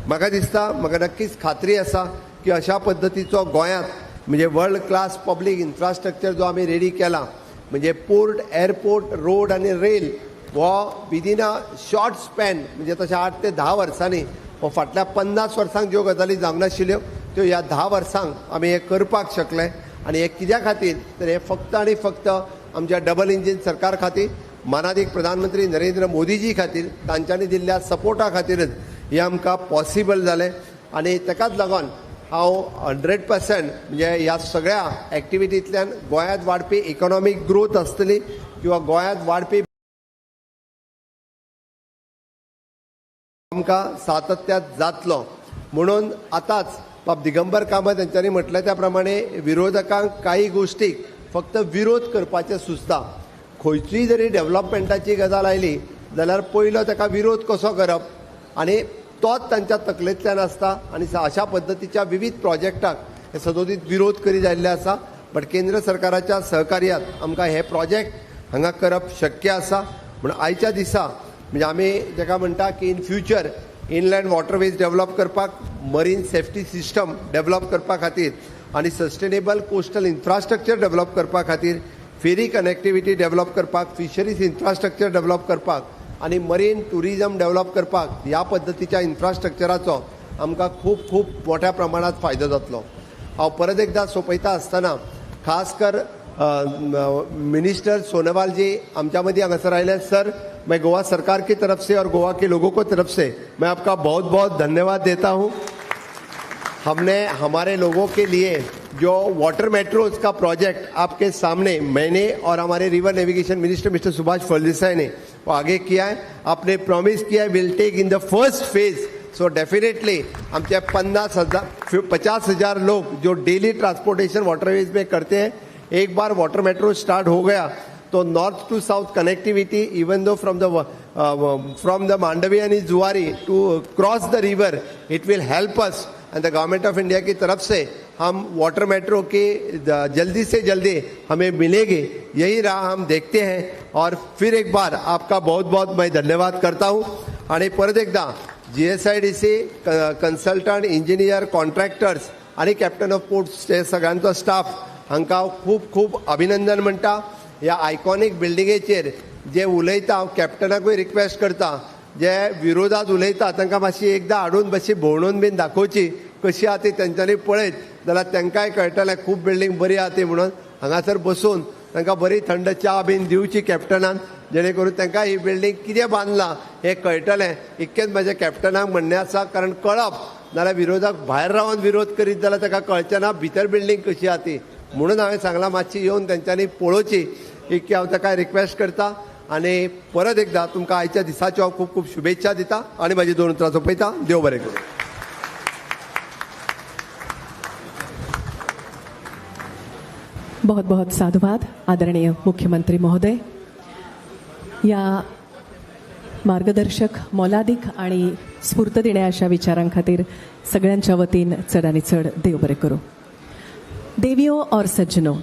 म्हाका दिसता, म्हाका नक्कीच खात्री आसा की अशा पद्दतीचो गोंयांत म्हणजे वर्ल्ड क्लास पब्लीक इन्फ्रास्ट्रक्चर जो आमी रेडी केला म्हणजे पोर्ट, एअरपोर्ट, रोड आनी रेल हो विदीन अ शॉर्ट स्पॅन म्हणजे तशें 8 ते 10 वर्सांनी हो फाटल्या 50 वर्सांक ज्यो गजाली जावंक नाशिल्ल्यो त्यो ह्या 10 वर्सांक आमी हें करपाक शकले. आनी हें कित्या खातीर तर हें फक्त आनी फक्त आमच्या डबल इंजीन सरकार खातीर, मानादीक प्रधानमंत्री नरेंद्र मोदीजी खातीर, तांच्यांनी दिल्ल्या सपोर्टा खातीरच हें आमकां पॉसिबल जालें. आनी ताकाच लागून हांव 100% म्हणजे ह्या सगळ्या एक्टिविटींतल्यान गोंयांत वाडपी इकॉनॉमीक ग्रोथ आसतली किंवा गोंयांत वाडपी आमकां सातत्यात जातलो. म्हणून आतांच बाब दिगंबर कामत हेंच्यांनी म्हटलें त्या प्रमाणे विरोधकांक कांय गोश्टीक फक्त विरोध करपाचें सुचता. खंयचीय जरी डेव्हलपमेंटाची गजाल आयली जाल्यार पयलो ताका विरोध कसो करप आनी तोच तांच्या तकलेंतल्यान आसता. आनी अशा पद्दतीच्या विविध प्रोजेक्टाक हे सदोदीत विरोध करीत आयिल्ले आसा. बट केंद्र सरकाराच्या सहकार्यात आमकां हे प्रोजेक्ट हांगा करप शक्य आसा. म्हूण आयच्या दिसा म्हणजे आमी जाका म्हणटा की in future inland waterways develop करपाक, मरीन सेफ्टी सिस्टम डेव्हलप करपा खातीर आनी सस्टेनेबल कोस्टल इन्फ्रास्ट्रक्चर डेव्हलप करपा खातीर, फेरी कनेक्टिविटी डेव्हलप करपाक, फिशरीज इन्फ्रास्ट्रक्चर डेव्हलप करपाक आनी मरीन ट्युरिजम डेव्हलप करपाक ह्या पद्दतीच्या इन्फ्रास्ट्रक्चराचो आमकां खूब खूब मोठ्या प्रमाणात फायदो जातलो. हांव परत एकदां सोंपयता आसतना खास कर मिनिस्टर सोनोवाल जी आमच्या मदीं हांगासर आयले. सर, मैं गोवा सरकार की तरफ से और गोवा के लोगों को तरफ से मैं आपका बहुत बहुत धन्यवाद देता हूँ. हमने हमारे लोगों के लिए जो वाटर मेट्रोज का प्रोजेक्ट आपके सामने मैंने और हमारे river navigation minister mister Subhash Phaldesai ने वो आगे किया है. आपने प्रॉमिस किया है will take in the first phase. So definitely आमचे 50,000 लोग जो डेली ट्रांसपोर्टेशन वाटरवेज में करते हैं, एक बार वाटर मेट्रो स्टार्ट हो गया तो north to south connectivity even though from the Mandovi and Zuari to cross the river it will help us. And the government of India की तरफ से हम water metro की जल्दी से जल्दी हमें मिलेगी, यही राह हम देखते हैं. और फिर एक बार आपका बहुत बहुत मैं धन्यवाद करता हूँ. आणि परत एकदा GSIDC consultant, engineer, contractors आणि कॅप्टन ऑफ पोर्ट्स हे सगळ्यांचो स्टाफ हांकां खूब खूब अभिनंदन म्हणटा. ह्या आयकॉनीक बिल्डिंगेचेर जे उलयता हांव कॅप्टनाकूय रिक्वेस्ट करता, जे विरोधात उलयता तांकां मातशी एकदां हाडून मातशी भोंवडून बीन दाखोवची कशी आहा ती तेंच्यांनी पळयत जाल्यार तांकांय कळटलें खूब बिल्डींग बरी आहा ती. म्हणून हांगासर बसून तांकां बरी थंड च्या बीन दिवची कॅप्टनान, जेणे करून तांकां ही बिल्डींग कितें बांदलां हें कळटलें. इतकेंच म्हजें कॅप्टनाक म्हणणें आसा, कारण कळप नाल्यार विरोधक भायर रावन विरोध करीत जाल्यार ताका कळचें ना भितर बिल्डींग कशी आहा ती. म्हणून हांवें सांगलां मातशी येवन तेंच्यांनी पळोवची, इतकी हांव ताका रिक्वेस्ट करता. आनी परत एकदां तुमकां आयच्या दिसाच्यो हांव खूब खूब शुभेच्छा दिता आनी म्हाजी दोन उतरां सोंपयता. देव बरें करूं. बहुत बहुत साधुवाद आदरणीय मुख्यमंत्री महोदय. या मार्गदर्शक, मोलादीक आणि स्फूर्त देण्या अशा विचारांखातीर सगळ्यांच्या वतीन चड आणि चड देव बरें करूं. देवियों और सज्जनों,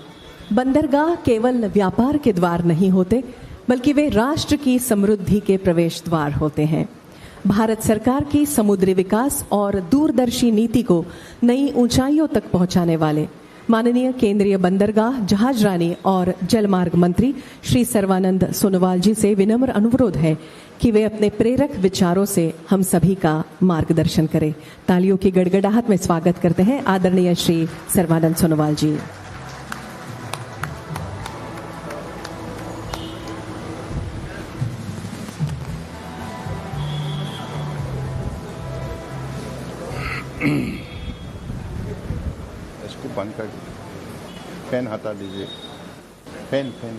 बंदरगाह केवल व्यापार के द्वार नहीं होते बल्कि वे राष्ट्र की समृद्धि के प्रवेश द्वार होते हैं. भारत सरकार की समुद्री विकास और दूरदर्शी नीति को नई ऊंचाइयों तक पहुंचाने वाले माननीय केंद्रीय बंदरगाह, जहाजरानी और जलमार्ग मंत्री श्री सर्वानंद सोनोवाल जी से विनम्र अनुरोध है कि वे अपने प्रेरक विचारों से हम सभी का मार्गदर्शन करें। तालियों की गड़गड़ाहट में स्वागत करते हैं आदरणीय श्री सर्वानंद सोनोवाल जी। इसको बंद कर दीजिए, फैन हटा दीजिए, फैन फैन।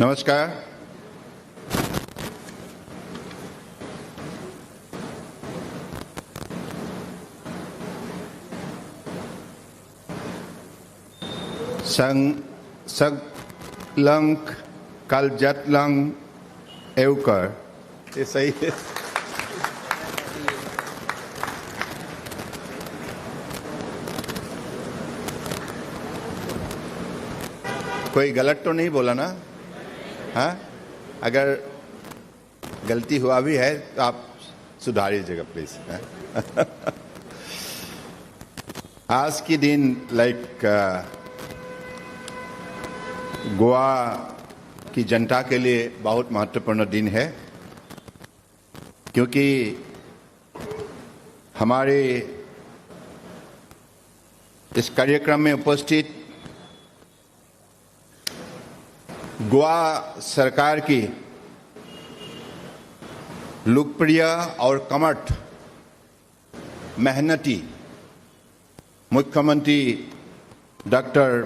नमस्कार। संग कलजतलंग एवकर, ये सही है। कोई गलत तो नहीं बोला ना? हाँ, अगर गलती हुआ भी है तो आप सुधार लीजिएगा प्लीज। आज के दिन लाइक गोवा की जनता के लिए बहुत महत्वपूर्ण दिन है, क्योंकि हमारे इस कार्यक्रम में उपस्थित गोवा सरकार की लोकप्रिय और कमठ मेहनती मुख्यमंत्री डॉक्टर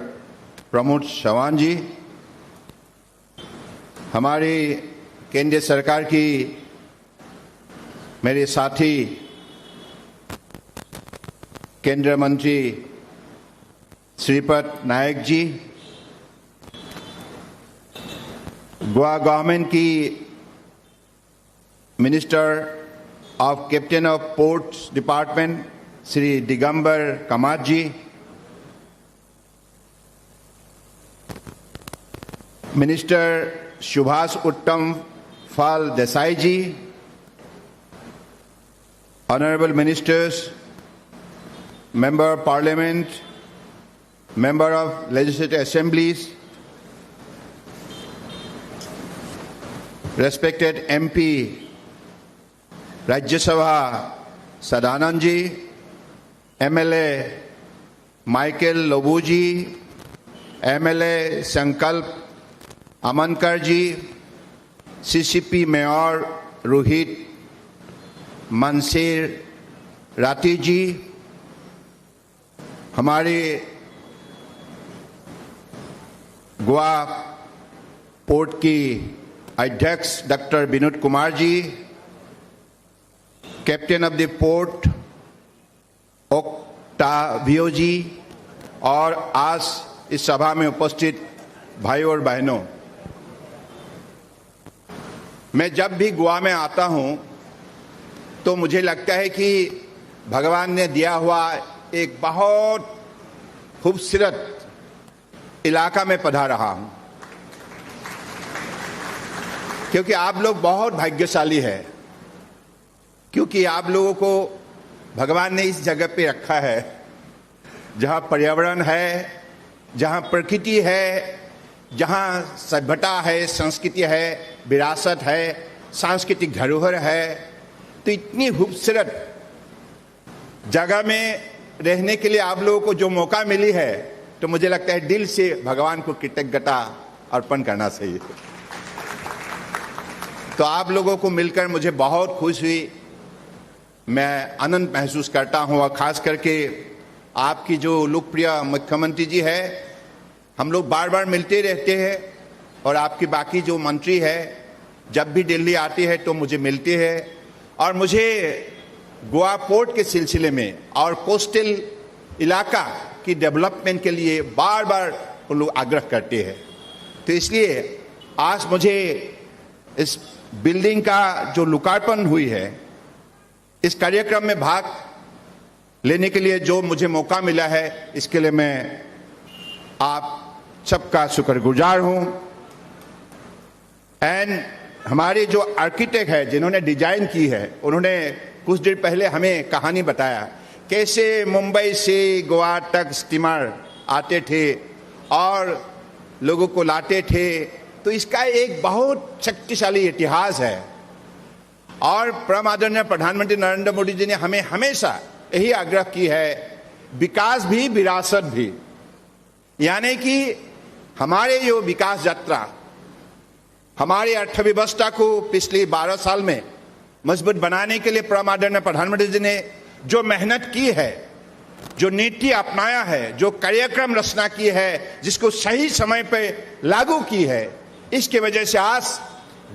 प्रमोद सावंत जी, हमारी केंद्र सरकार की मेरे साथी केंद्रीय मंत्री श्रीपद नायक जी, गोवा गवर्नमेंट की minister of captain of ports department Shri Digambar Kamat ji, minister Subhash Uttam Fal Desai ji, honourable ministers, member of parliament, member of legislative assemblies, respected MP Rajya Sabha Sadanand ji, MLA Michael Lobo ji, MLA Sankalp Amonkar ji, CCP mayor Rohit Mansir Rati ji, हमारे Goa port की अध्यक्ष doctor Vinod Kumar ji, captain of the port Octavio ji, और आज इस सभा में उपस्थित भाई और बहनों, मैं जब भी गोवा में आता हूं तो मुझे लगता है कि भगवान ने दिया हुआ एक बहुत खूबसूरत इलाका में पधार रहा हूं, क्योंकि आप लोग बहुत भाग्यशाली हैं, क्योंकि आप लोगों को भगवान ने इस जगह पे रखा है जहां पर्यावरण है, जहां प्रकृति है, जहां सभ्यता है, संस्कृति है, विरासत है, सांस्कृतिक धरोहर है। तो इतनी खूबसूरत जगह में रहने के लिए आप लोगों को जो मौका मिली है, तो मुझे लगता है दिल से भगवान को कृतज्ञता अर्पण करना चाहिए। तो आप लोगों को मिलकर मुझे बहुत खुश हुई, मैं आनंद महसूस करता हूं, और खास करके आपकी जो लोकप्रिय मुख्यमंत्री जी है, हम लोग बार बार मिलते रहते हैं, और आपकी बाकी जो मंत्री है जब भी दिल्ली आती है तो मुझे मिलती है, और मुझे गोवा पोर्ट के सिलसिले में और कोस्टल इलाका की डेवलपमेंट के लिए बार बार उन लोग आग्रह करते हैं। तो इसलिए आज मुझे इस बिल्डिंग का जो लोकार्पण हुई है, इस कार्यक्रम में भाग लेने के लिए जो मुझे मौका मिला है, इसके लिए मैं आप सबका शुक्रगुजार हूं। एंड हमारे जो आर्किटेक्ट है, जिन्होंने डिजाइन की है, उन्होंने कुछ देर पहले हमें कहानी बताया कैसे मुंबई से गोवा तक स्टीमर आते थे और लोगों को लाते थे। तो इसका एक बहुत शक्तिशाली इतिहास है और परम आदरणीय प्रधानमंत्री नरेंद्र मोदी जी ने हमें हमेशा यही आग्रह की है, विकास भी विरासत भी, यानी कि हमारे जो विकास यात्रा, हमारी अर्थव्यवस्था को पिछले 12 साल में मजबूत बनाने के लिए परम आदरणीय प्रधानमंत्री जी ने जो मेहनत की है, जो नीति अपनाया है, जो कार्यक्रम रचना की है, जिसको सही समय पे लागू की है, इसके वजह से आज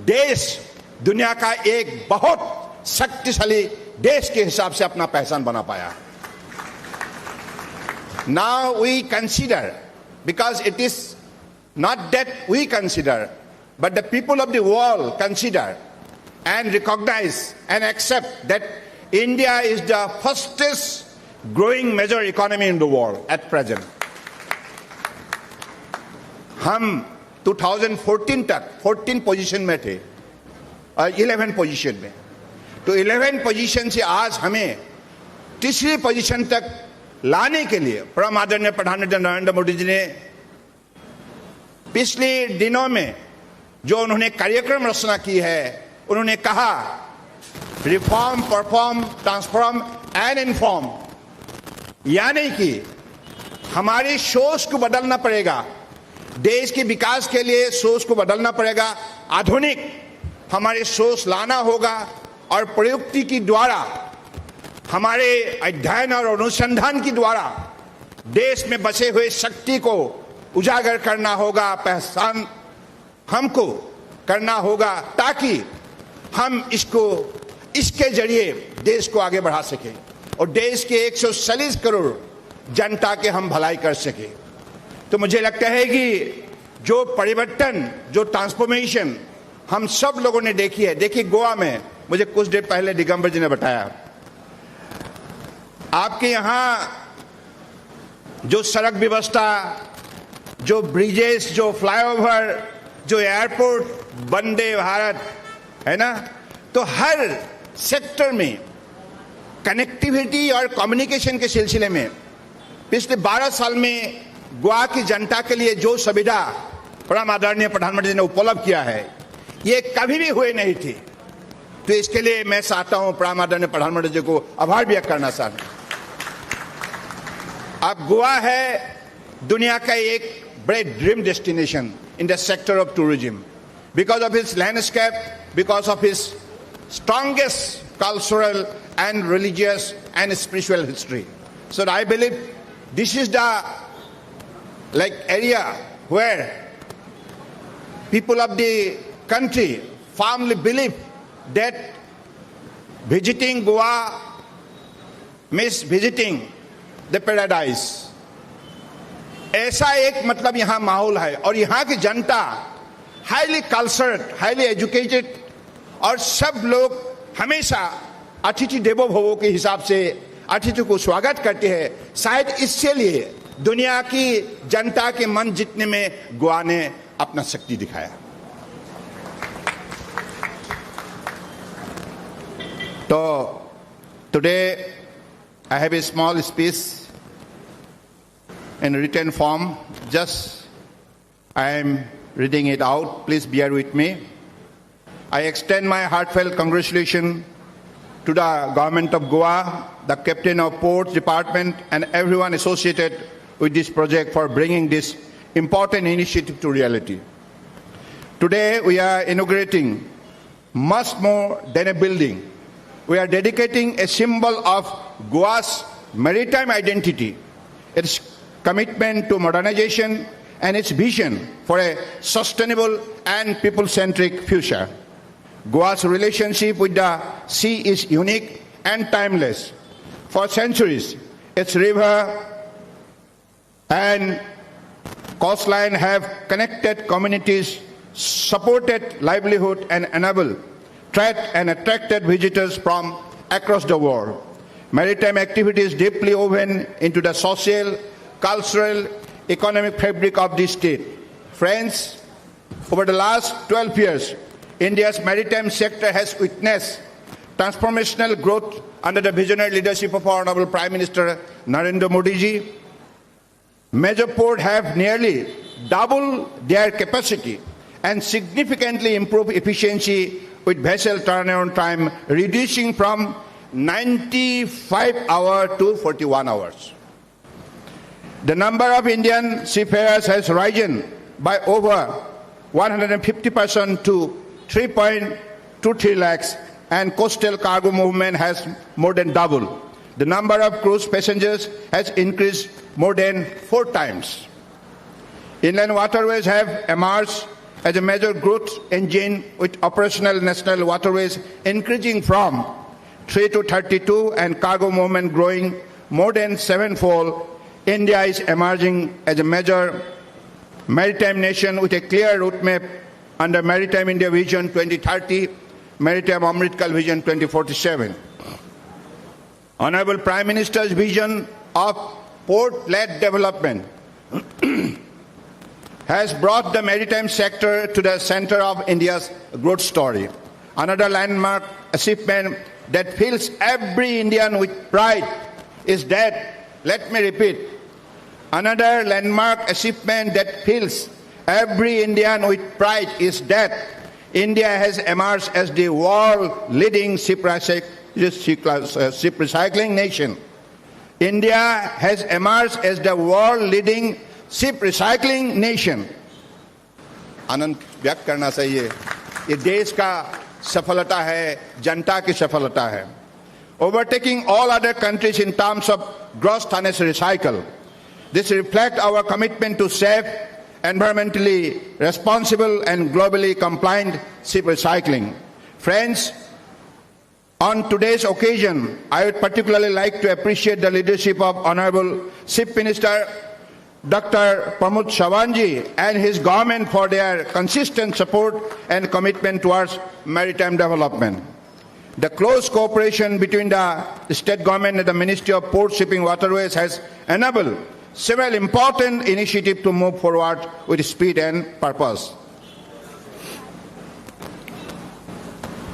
देश दुनिया का एक बहुत शक्तिशाली देश के हिसाब से अपना पहचान बना पाया। Now we consider, because it is not that we consider, but the people of the world consider and recognize and accept that India is the fastest growing major economy in the world at present. हम 2014 तक 14 position में थे और 11 position में, तो 11 position से आज हमें तीसरी position तक लाने के लिए परम आदरणीय प्रधानमंत्री नरेंद्र मोदी जी ने पिछले दिनों में जो उन्होंने कार्यक्रम रचना की है, उन्होंने कहा reform, perform, transform and inform, यानी कि हमारी सोच को बदलना पड़ेगा, देश के विकास के लिए सोच को बदलना पड़ेगा, आधुनिक हमारी सोच लाना होगा और प्रयुक्ति के द्वारा, हमारे अध्ययन और अनुसंधान के द्वारा देश में बसे हुए शक्ति को उजागर करना होगा, पहचान हमको करना होगा, ताकि हम इसको, इसके जरिए देश को आगे बढ़ा सकें और देश के 140 करोड़ जनता के हम भलाई कर सकें। तो मुझे लगता है कि जो परिवर्तन, जो ट्रांसफॉर्मेशन हम सब लोगों ने देखी है, देखिए गोवा में मुझे कुछ देर पहले दिगंबर जी ने बताया, आपके यहाँ जो सड़क व्यवस्था, जो ब्रिजेस, जो फ्लाईओवर, जो एयरपोर्ट, वंदे भारत है ना, तो हर सेक्टर में कनेक्टिविटी और कम्युनिकेशन के सिलसिले में पिछले 12 साल में गोवा की जनता के लिए जो सुविधा परम आदरणीय प्रधानमंत्री जी ने उपलब्ध किया है, ये कभी भी हुए नहीं थी। तो इसके लिए मैं चाहता हूं परम आदरणीय प्रधानमंत्री जी को आभार व्यक्त करना चाहता हूं। अब गोवा है दुनिया का एक बड़े dream destination in the sector of tourism, because of its landscape, because of its strongest cultural and religious and spiritual history. So I believe this is the like area where people of the country firmly believe that visiting Goa means visiting the paradise. ऐसा एक मतलब यहाँ माहौल है और यहाँ की जनता highly cultured, highly educated और सब लोग हमेशा अतिथि देवो भवो के हिसाब से अतिथि को स्वागत करते हैं। शायद इसके लिए दुनिया की जनता के मन जीतने में गोवा ने अपना शक्ति दिखाया। तो today I have a small speech in written form, just I am reading it out, please bear with me. I extend my heartfelt congratulations to the government of Goa, the captain of ports department and everyone associated with this project for bringing this important initiative to reality. Today we are inaugurating much more than a building. We are dedicating a symbol of Goa's maritime identity, its commitment to modernization and its vision for a sustainable and people-centric future. Goa's relationship with the sea is unique and timeless. For centuries, its river, and coastline have connected communities, supported livelihood and enabled trade and attracted visitors from across the world. Maritime activities deeply woven into the social, cultural, economic fabric of this state. Friends, over the last 12 years, India's maritime sector has witnessed transformational growth under the visionary leadership of our Honorable Prime Minister Narendra Modi ji. Major ports have nearly doubled their capacity and significantly improved efficiency with vessel turnaround time reducing from 95 hours to 41 hours. The number of Indian seafarers has risen by over 150% to 3.23 lakhs, and coastal cargo movement has more than doubled. The number of cruise passengers has increased more than 4 times. Inland waterways have emerged as a major growth engine, with operational national waterways increasing from 3 to 32 and cargo movement growing more than 7-fold. India is emerging as a major maritime nation with a clear roadmap under Maritime India Vision 2030, Maritime Amrit Kal Vision 2047. Honorable Prime Minister's vision of port-led development has brought the maritime sector to the center of India's growth story. Another landmark achievement that fills every Indian with pride is that, let me repeat, another landmark achievement that fills every Indian with pride is that India has emerged as the world-leading ship recycling nation. India has emerged as the world-leading ship recycling nation. आनंद व्यक्त करना चाहिए, ये देश का सफलता है, जनता की सफलता है. Overtaking all other countries in terms of gross tonnage recycle. This reflects our commitment to safe, environmentally responsible and globally compliant ship recycling. Friends, on today's occasion, I would particularly like to appreciate the leadership of Honorable Ship Minister Dr. Pramod Sawant and his government for their consistent support and commitment towards maritime development. The close cooperation between the state government and the Ministry of Port, Shipping, Waterways has enabled several important initiatives to move forward with speed and purpose.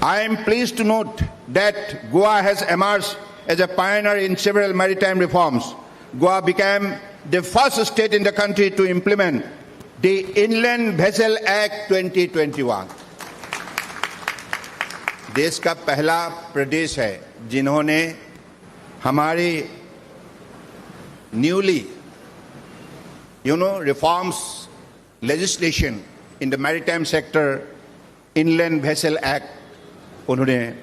I am pleased to note that Goa has emerged as a pioneer in several maritime reforms. Goa became the first state in the country to implement the Inland Vessel Act 2021. देश का पहला प्रदेश है जिन्होंने हमारी newly, reforms legislation in the maritime sector, Inland Vessel Act, उन्होंने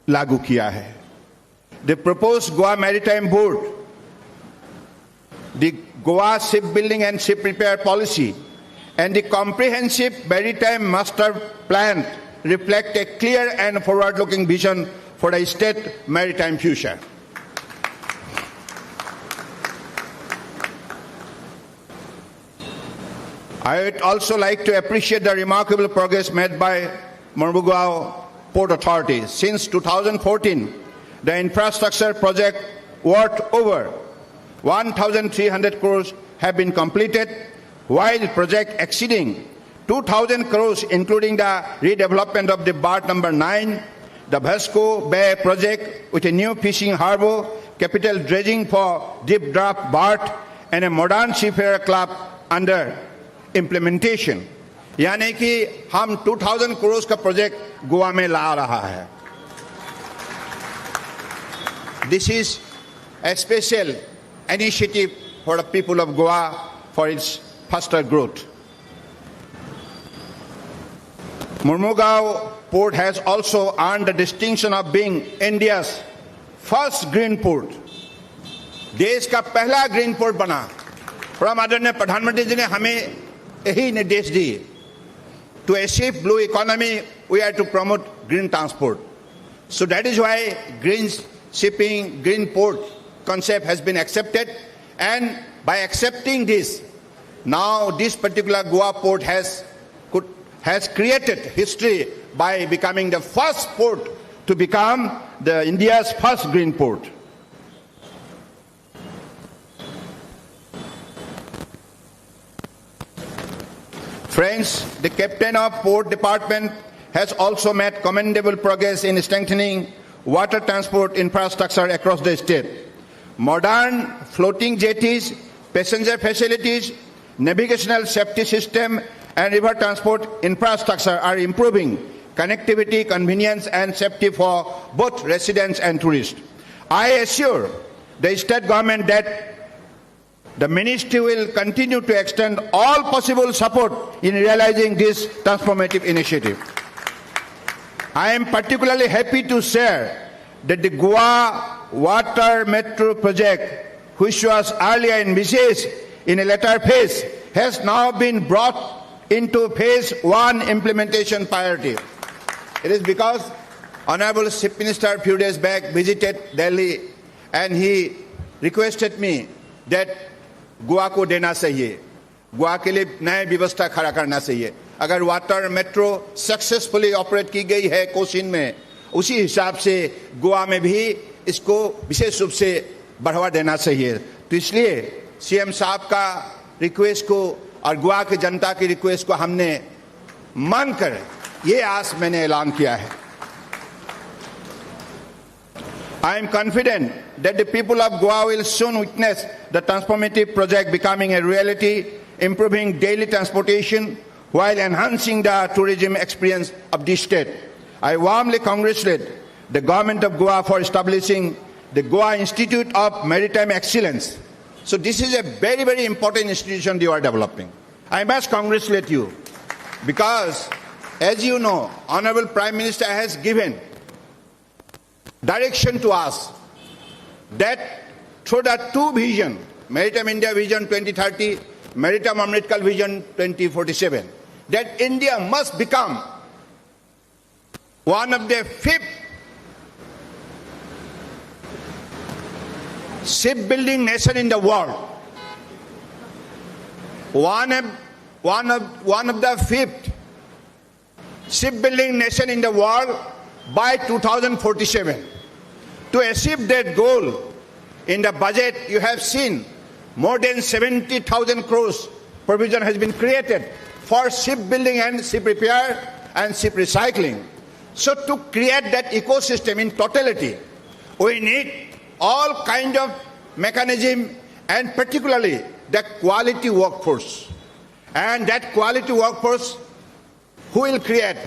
लागू किया है. The proposed Goa Maritime Board, the Goa Shipbuilding and Ship Repair Policy, and the comprehensive Maritime Master Plan reflect a clear and forward-looking vision for the state maritime future. I would also like to appreciate the remarkable progress made by Mormugao Port Authority. Since 2014, the infrastructure project worth over 1,300 crores have been completed, while project exceeding 2,000 crores, including the redevelopment of the berth number 9, the Vasco Bay project with a new fishing harbour, capital dredging for deep draft berth, and a modern seafarer club under implementation. यानी कि हम 2,000 crores का project Goa में ला रहा है. This is a special initiative for the people of Goa for its faster growth. Mormugao Port has also earned the distinction of being India's first green port. देश का पहला green port बना. परम आदरणीय प्रधानमंत्री जी ने हमें यही निर्देश दिए. To achieve blue economy, we are to promote green transport. So that is why green shipping, green port concept has been accepted, And by accepting this, now this particular Goa port has created history by becoming the first port to become the India's first green port. Friends, the Captain of Port Department has also made commendable progress in strengthening water transport infrastructure across the state. Modern floating jetties, passenger facilities, navigational safety system, and river transport infrastructure are improving connectivity, convenience, and safety for both residents and tourists. I assure the state government that the ministry will continue to extend all possible support in realizing this transformative initiative. I am particularly happy to share that the Goa Water Metro project, which was earlier envisaged in a later phase, has now been brought into phase 1 implementation priority. It is because Honorable Chief Minister a few days back visited Delhi and he requested me that Goa को देना चाहिए, Goa K लिए नया व्यवस्था खड़ा करना चाहिए। अगर water metro successfully operate की गई है कोचिन में, उसी हिसाब से गोवा में भी इसको विशेष रूप से बढ़ावा देना चाहिए। तो इसलिए सीएम साहब का रिक्वेस्ट को और गोवा की जनता की रिक्वेस्ट को हमने मानकर ये आज मैंने ऐलान किया है। I am confident that the people of Goa will soon witness the transformative project becoming a reality, improving daily transportation while enhancing the tourism experience of the state. I warmly congratulate the government of Goa for establishing the Goa Institute of Maritime Excellence. So this is a very, very important institution you are developing. I must congratulate you because, as you know, Honorable Prime Minister has given direction to us that through the two vision, Maritime India Vision 2030, Maritime Amritkal Vision 2047, that India must become one of the 5th shipbuilding nation in the world. One of the 5th shipbuilding nation in the world by 2047. To achieve that goal, in the budget you have seen more than 70,000 crores provision has been created for shipbuilding and ship repair and ship recycling. So to create that ecosystem in totality, we need all kind of mechanism and particularly the quality workforce. And that quality workforce, who will create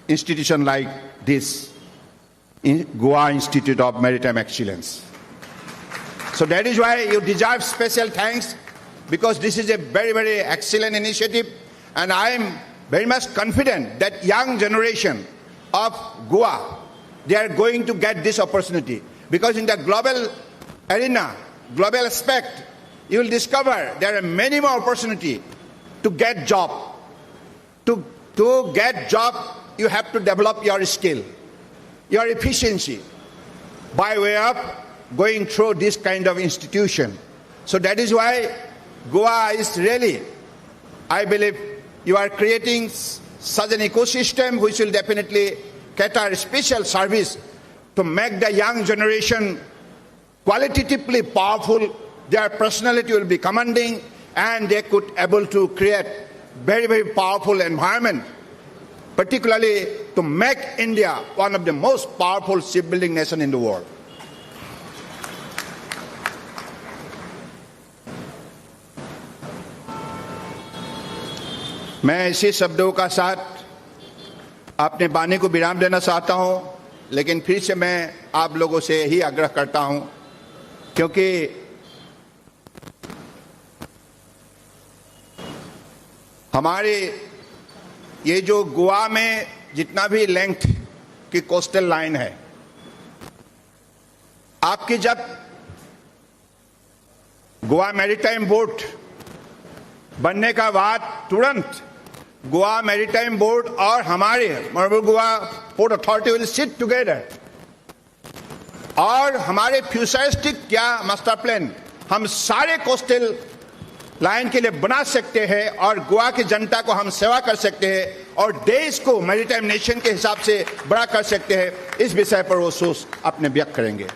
institution like this, in Goa Institute of Maritime Excellence. So that is why you deserve special thanks, because this is a very, very excellent initiative, and I am very much confident that young generation of Goa, they are going to get this opportunity. Because in the global arena, global aspect, you will discover there are many more opportunities to get job. To get job, you have to develop your skill, your efficiency, by way of going through this kind of institution. So that is why Goa is really, I believe, you are creating such an ecosystem which will definitely cater special service to make the young generation qualitatively powerful. Their personality will be commanding and they could able to create very, very powerful environment, particularly to make India one of the most powerful shipbuilding nation in the world. मैं इसी शब्दों का साथ अपने वाणी को विराम देना चाहता हूं, लेकिन फिर से मैं आप लोगों से यही आग्रह करता हूं, क्योंकि हमारे ये जो गोवा में जितना भी लेंथ की कोस्टल लाइन है, आपकी जब गोवा मैरीटाइम बोर्ड बनने का बाद तुरंत गोवा मैरीटाइम बोर्ड और हमारे Goa port authority will sit together और हमारे फ्यूचरिस्टिक क्या मास्टर प्लान हम सारे कोस्टल लाइन के लिए बना सकते हैं और गोवा की जनता को हम सेवा कर सकते हैं और देश को मैरीटाइम नेशन के हिसाब से बड़ा कर सकते हैं, इस विषय पर वो सोच अपने व्यक्त करेंगे।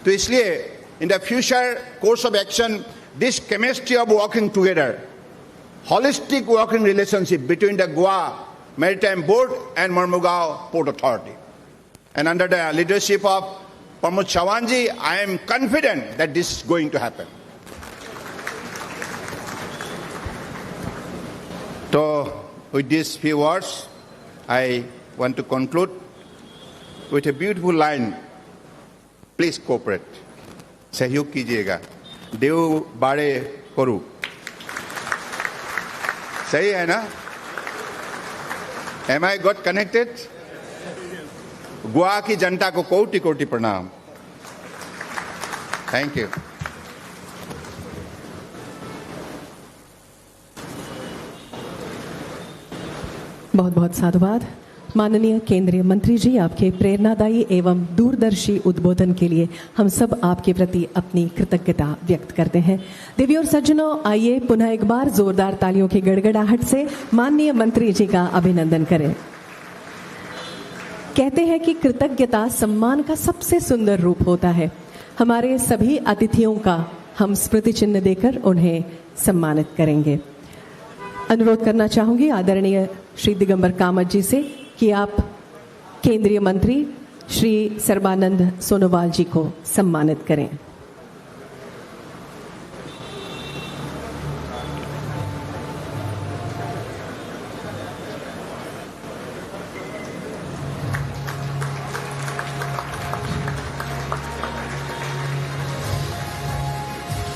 तो इसलिए in the future course of action this chemistry of working together, holistic working relationship between the Goa Maritime Board and Mormugao Port Authority. And under the leadership of Pramod Sawant ji, I am confident that this is going to happen. So, with these few words, I want to conclude with a beautiful line. Please cooperate. सहयोग कीजिएगा. देव बाड़े करू. सही है ना? Am I got connected? Goa की जनता को कोटि कोटि प्रणाम. Thank you. बहुत बहुत साधुवाद माननीय केंद्रीय मंत्री जी, आपके प्रेरणादायी एवं दूरदर्शी उद्बोधन के लिए हम सब आपके प्रति अपनी कृतज्ञता व्यक्त करते हैं। देवी और सज्जनों, आइए पुनः एक बार जोरदार तालियों की गड़गड़ाहट से माननीय मंत्री जी का अभिनंदन करें। कहते हैं कि कृतज्ञता सम्मान का सबसे सुंदर रूप होता है। हमारे सभी अतिथियों का हम स्मृति चिन्ह देकर उन्हें सम्मानित करेंगे। अनुरोध करना चाहूंगी आदरणीय श्री दिगंबर कामत जी से कि आप केंद्रीय मंत्री श्री सर्बानंद सोनोवाल जी को सम्मानित करें।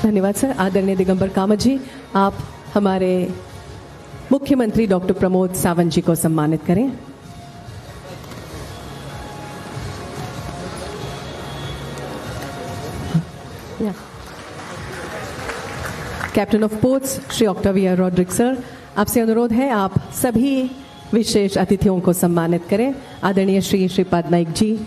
धन्यवाद सर। आदरणीय दिगंबर कामत जी, आप हमारे मुख्यमंत्री डॉक्टर प्रमोद सावंत जी को सम्मानित करें। Captain of ports Shri Octavio Rodrigues sir, आपसे अनुरोध है आप सभी विशेष अतिथियों को सम्मानित करें। आदरणीय श्री श्रीपाद नाइक जी,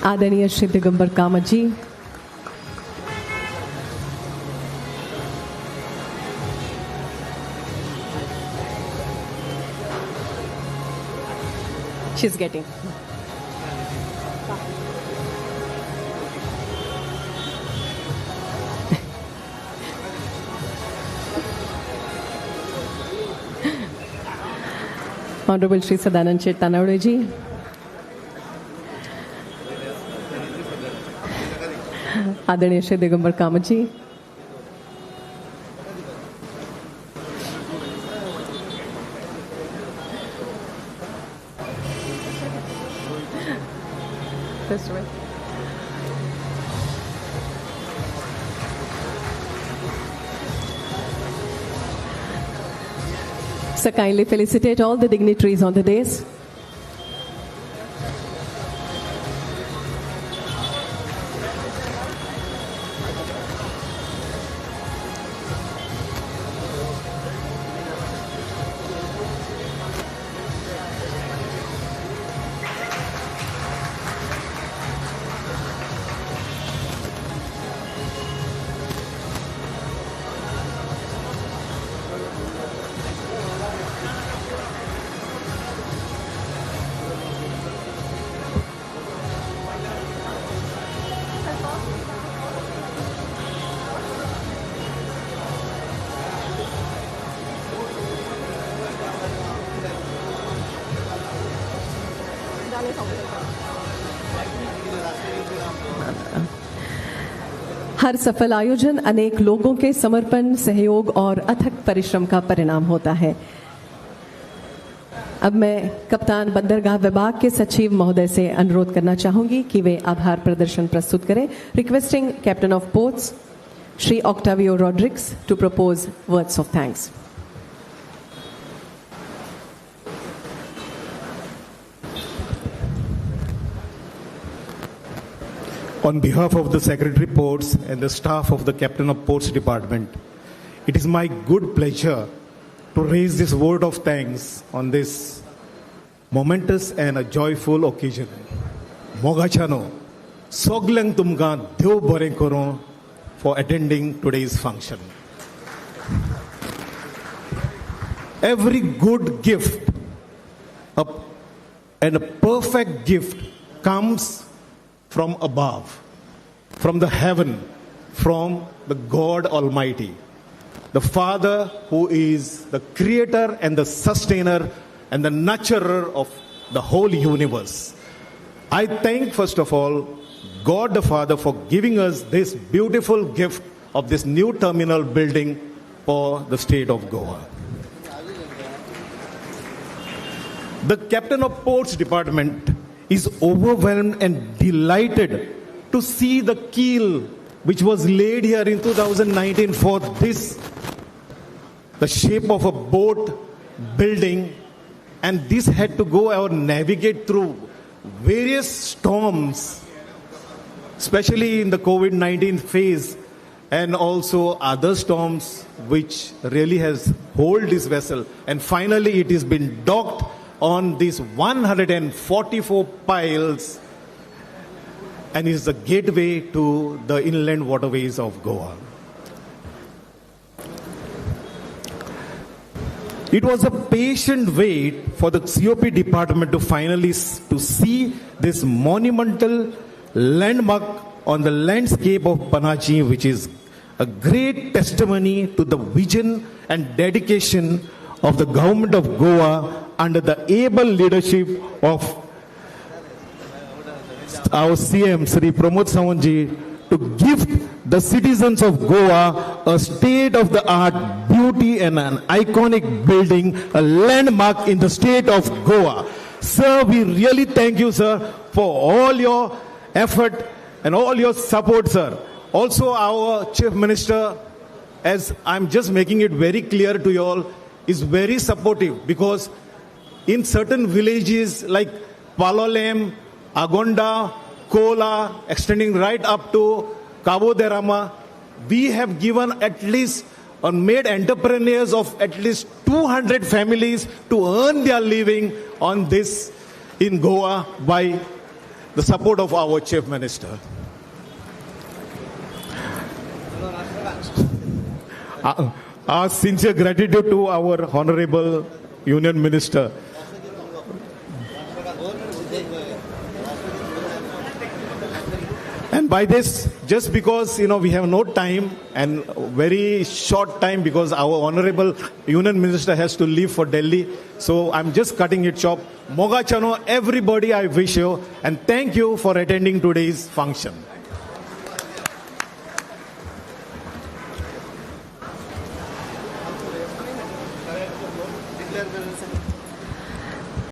आदरणीय श्री दिगंबर कामत जी, she's getting. Honorable Shri Sadanand Shet Tanavade ji, आदरणीय Shri Digambar Kamat ji, Sir, kindly felicitate all the dignitaries on the dais. हर सफल आयोजन अनेक लोगों के समर्पण, सहयोग और अथक परिश्रम का परिणाम होता है। अब मैं कप्तान बंदरगाह विभाग के सचिव महोदय से अनुरोध करना चाहूंगी कि वे आभार प्रदर्शन प्रस्तुत करें। Requesting captain of ports Shri Octavio Rodrigues to propose words of thanks. On behalf of the Secretary Ports and the staff of the Captain of Ports Department, it is my good pleasure to raise this word of thanks on this momentous and a joyful occasion. मोगाच्यानो, सगल्यांक तुमकां देव बरें करूं for attending today's function. Every good gift and a perfect gift comes from above, from the heaven, from the God Almighty, the Father who is the creator and the sustainer and the nurturer of the whole universe. I thank, first of all, God the Father for giving us this beautiful gift of this new terminal building for the state of Goa. The Captain of Ports Department is overwhelmed and delighted to see the keel which was laid here in 2019 for this, the shape of a boat building, and this had to go or navigate through various storms, especially in the COVID-19 phase, and also other storms which really has hold this vessel. And finally it has been docked on these 144 piles and is the gateway to the inland waterways of Goa. It was a patient wait for the COP department to finally to see this monumental landmark on the landscape of Panaji, which is a great testimony to the vision and dedication of the government of Goa under the able leadership of our CM, Sri Pramod Sawant ji, to gift the citizens of Goa a state-of-the-art beauty and an iconic building, a landmark in the state of Goa. Sir, we really thank you, sir, for all your effort and all your support, sir. Also, our Chief Minister, as I'm just making it very clear to you all, is very supportive, because in certain villages like Palolem, Agonda, Kola, extending right up to Cabo de Rama, we have given at least or made entrepreneurs of at least 200 families to earn their living on this in Goa by the support of our Chief Minister. Our sincere gratitude to our Honorable Union Minister. And by this, just because, you know, we have no time and very short time because our Honorable Union Minister has to leave for Delhi, so I'm just cutting it short. Moga Chano, everybody, I wish you, and thank you for attending today's function.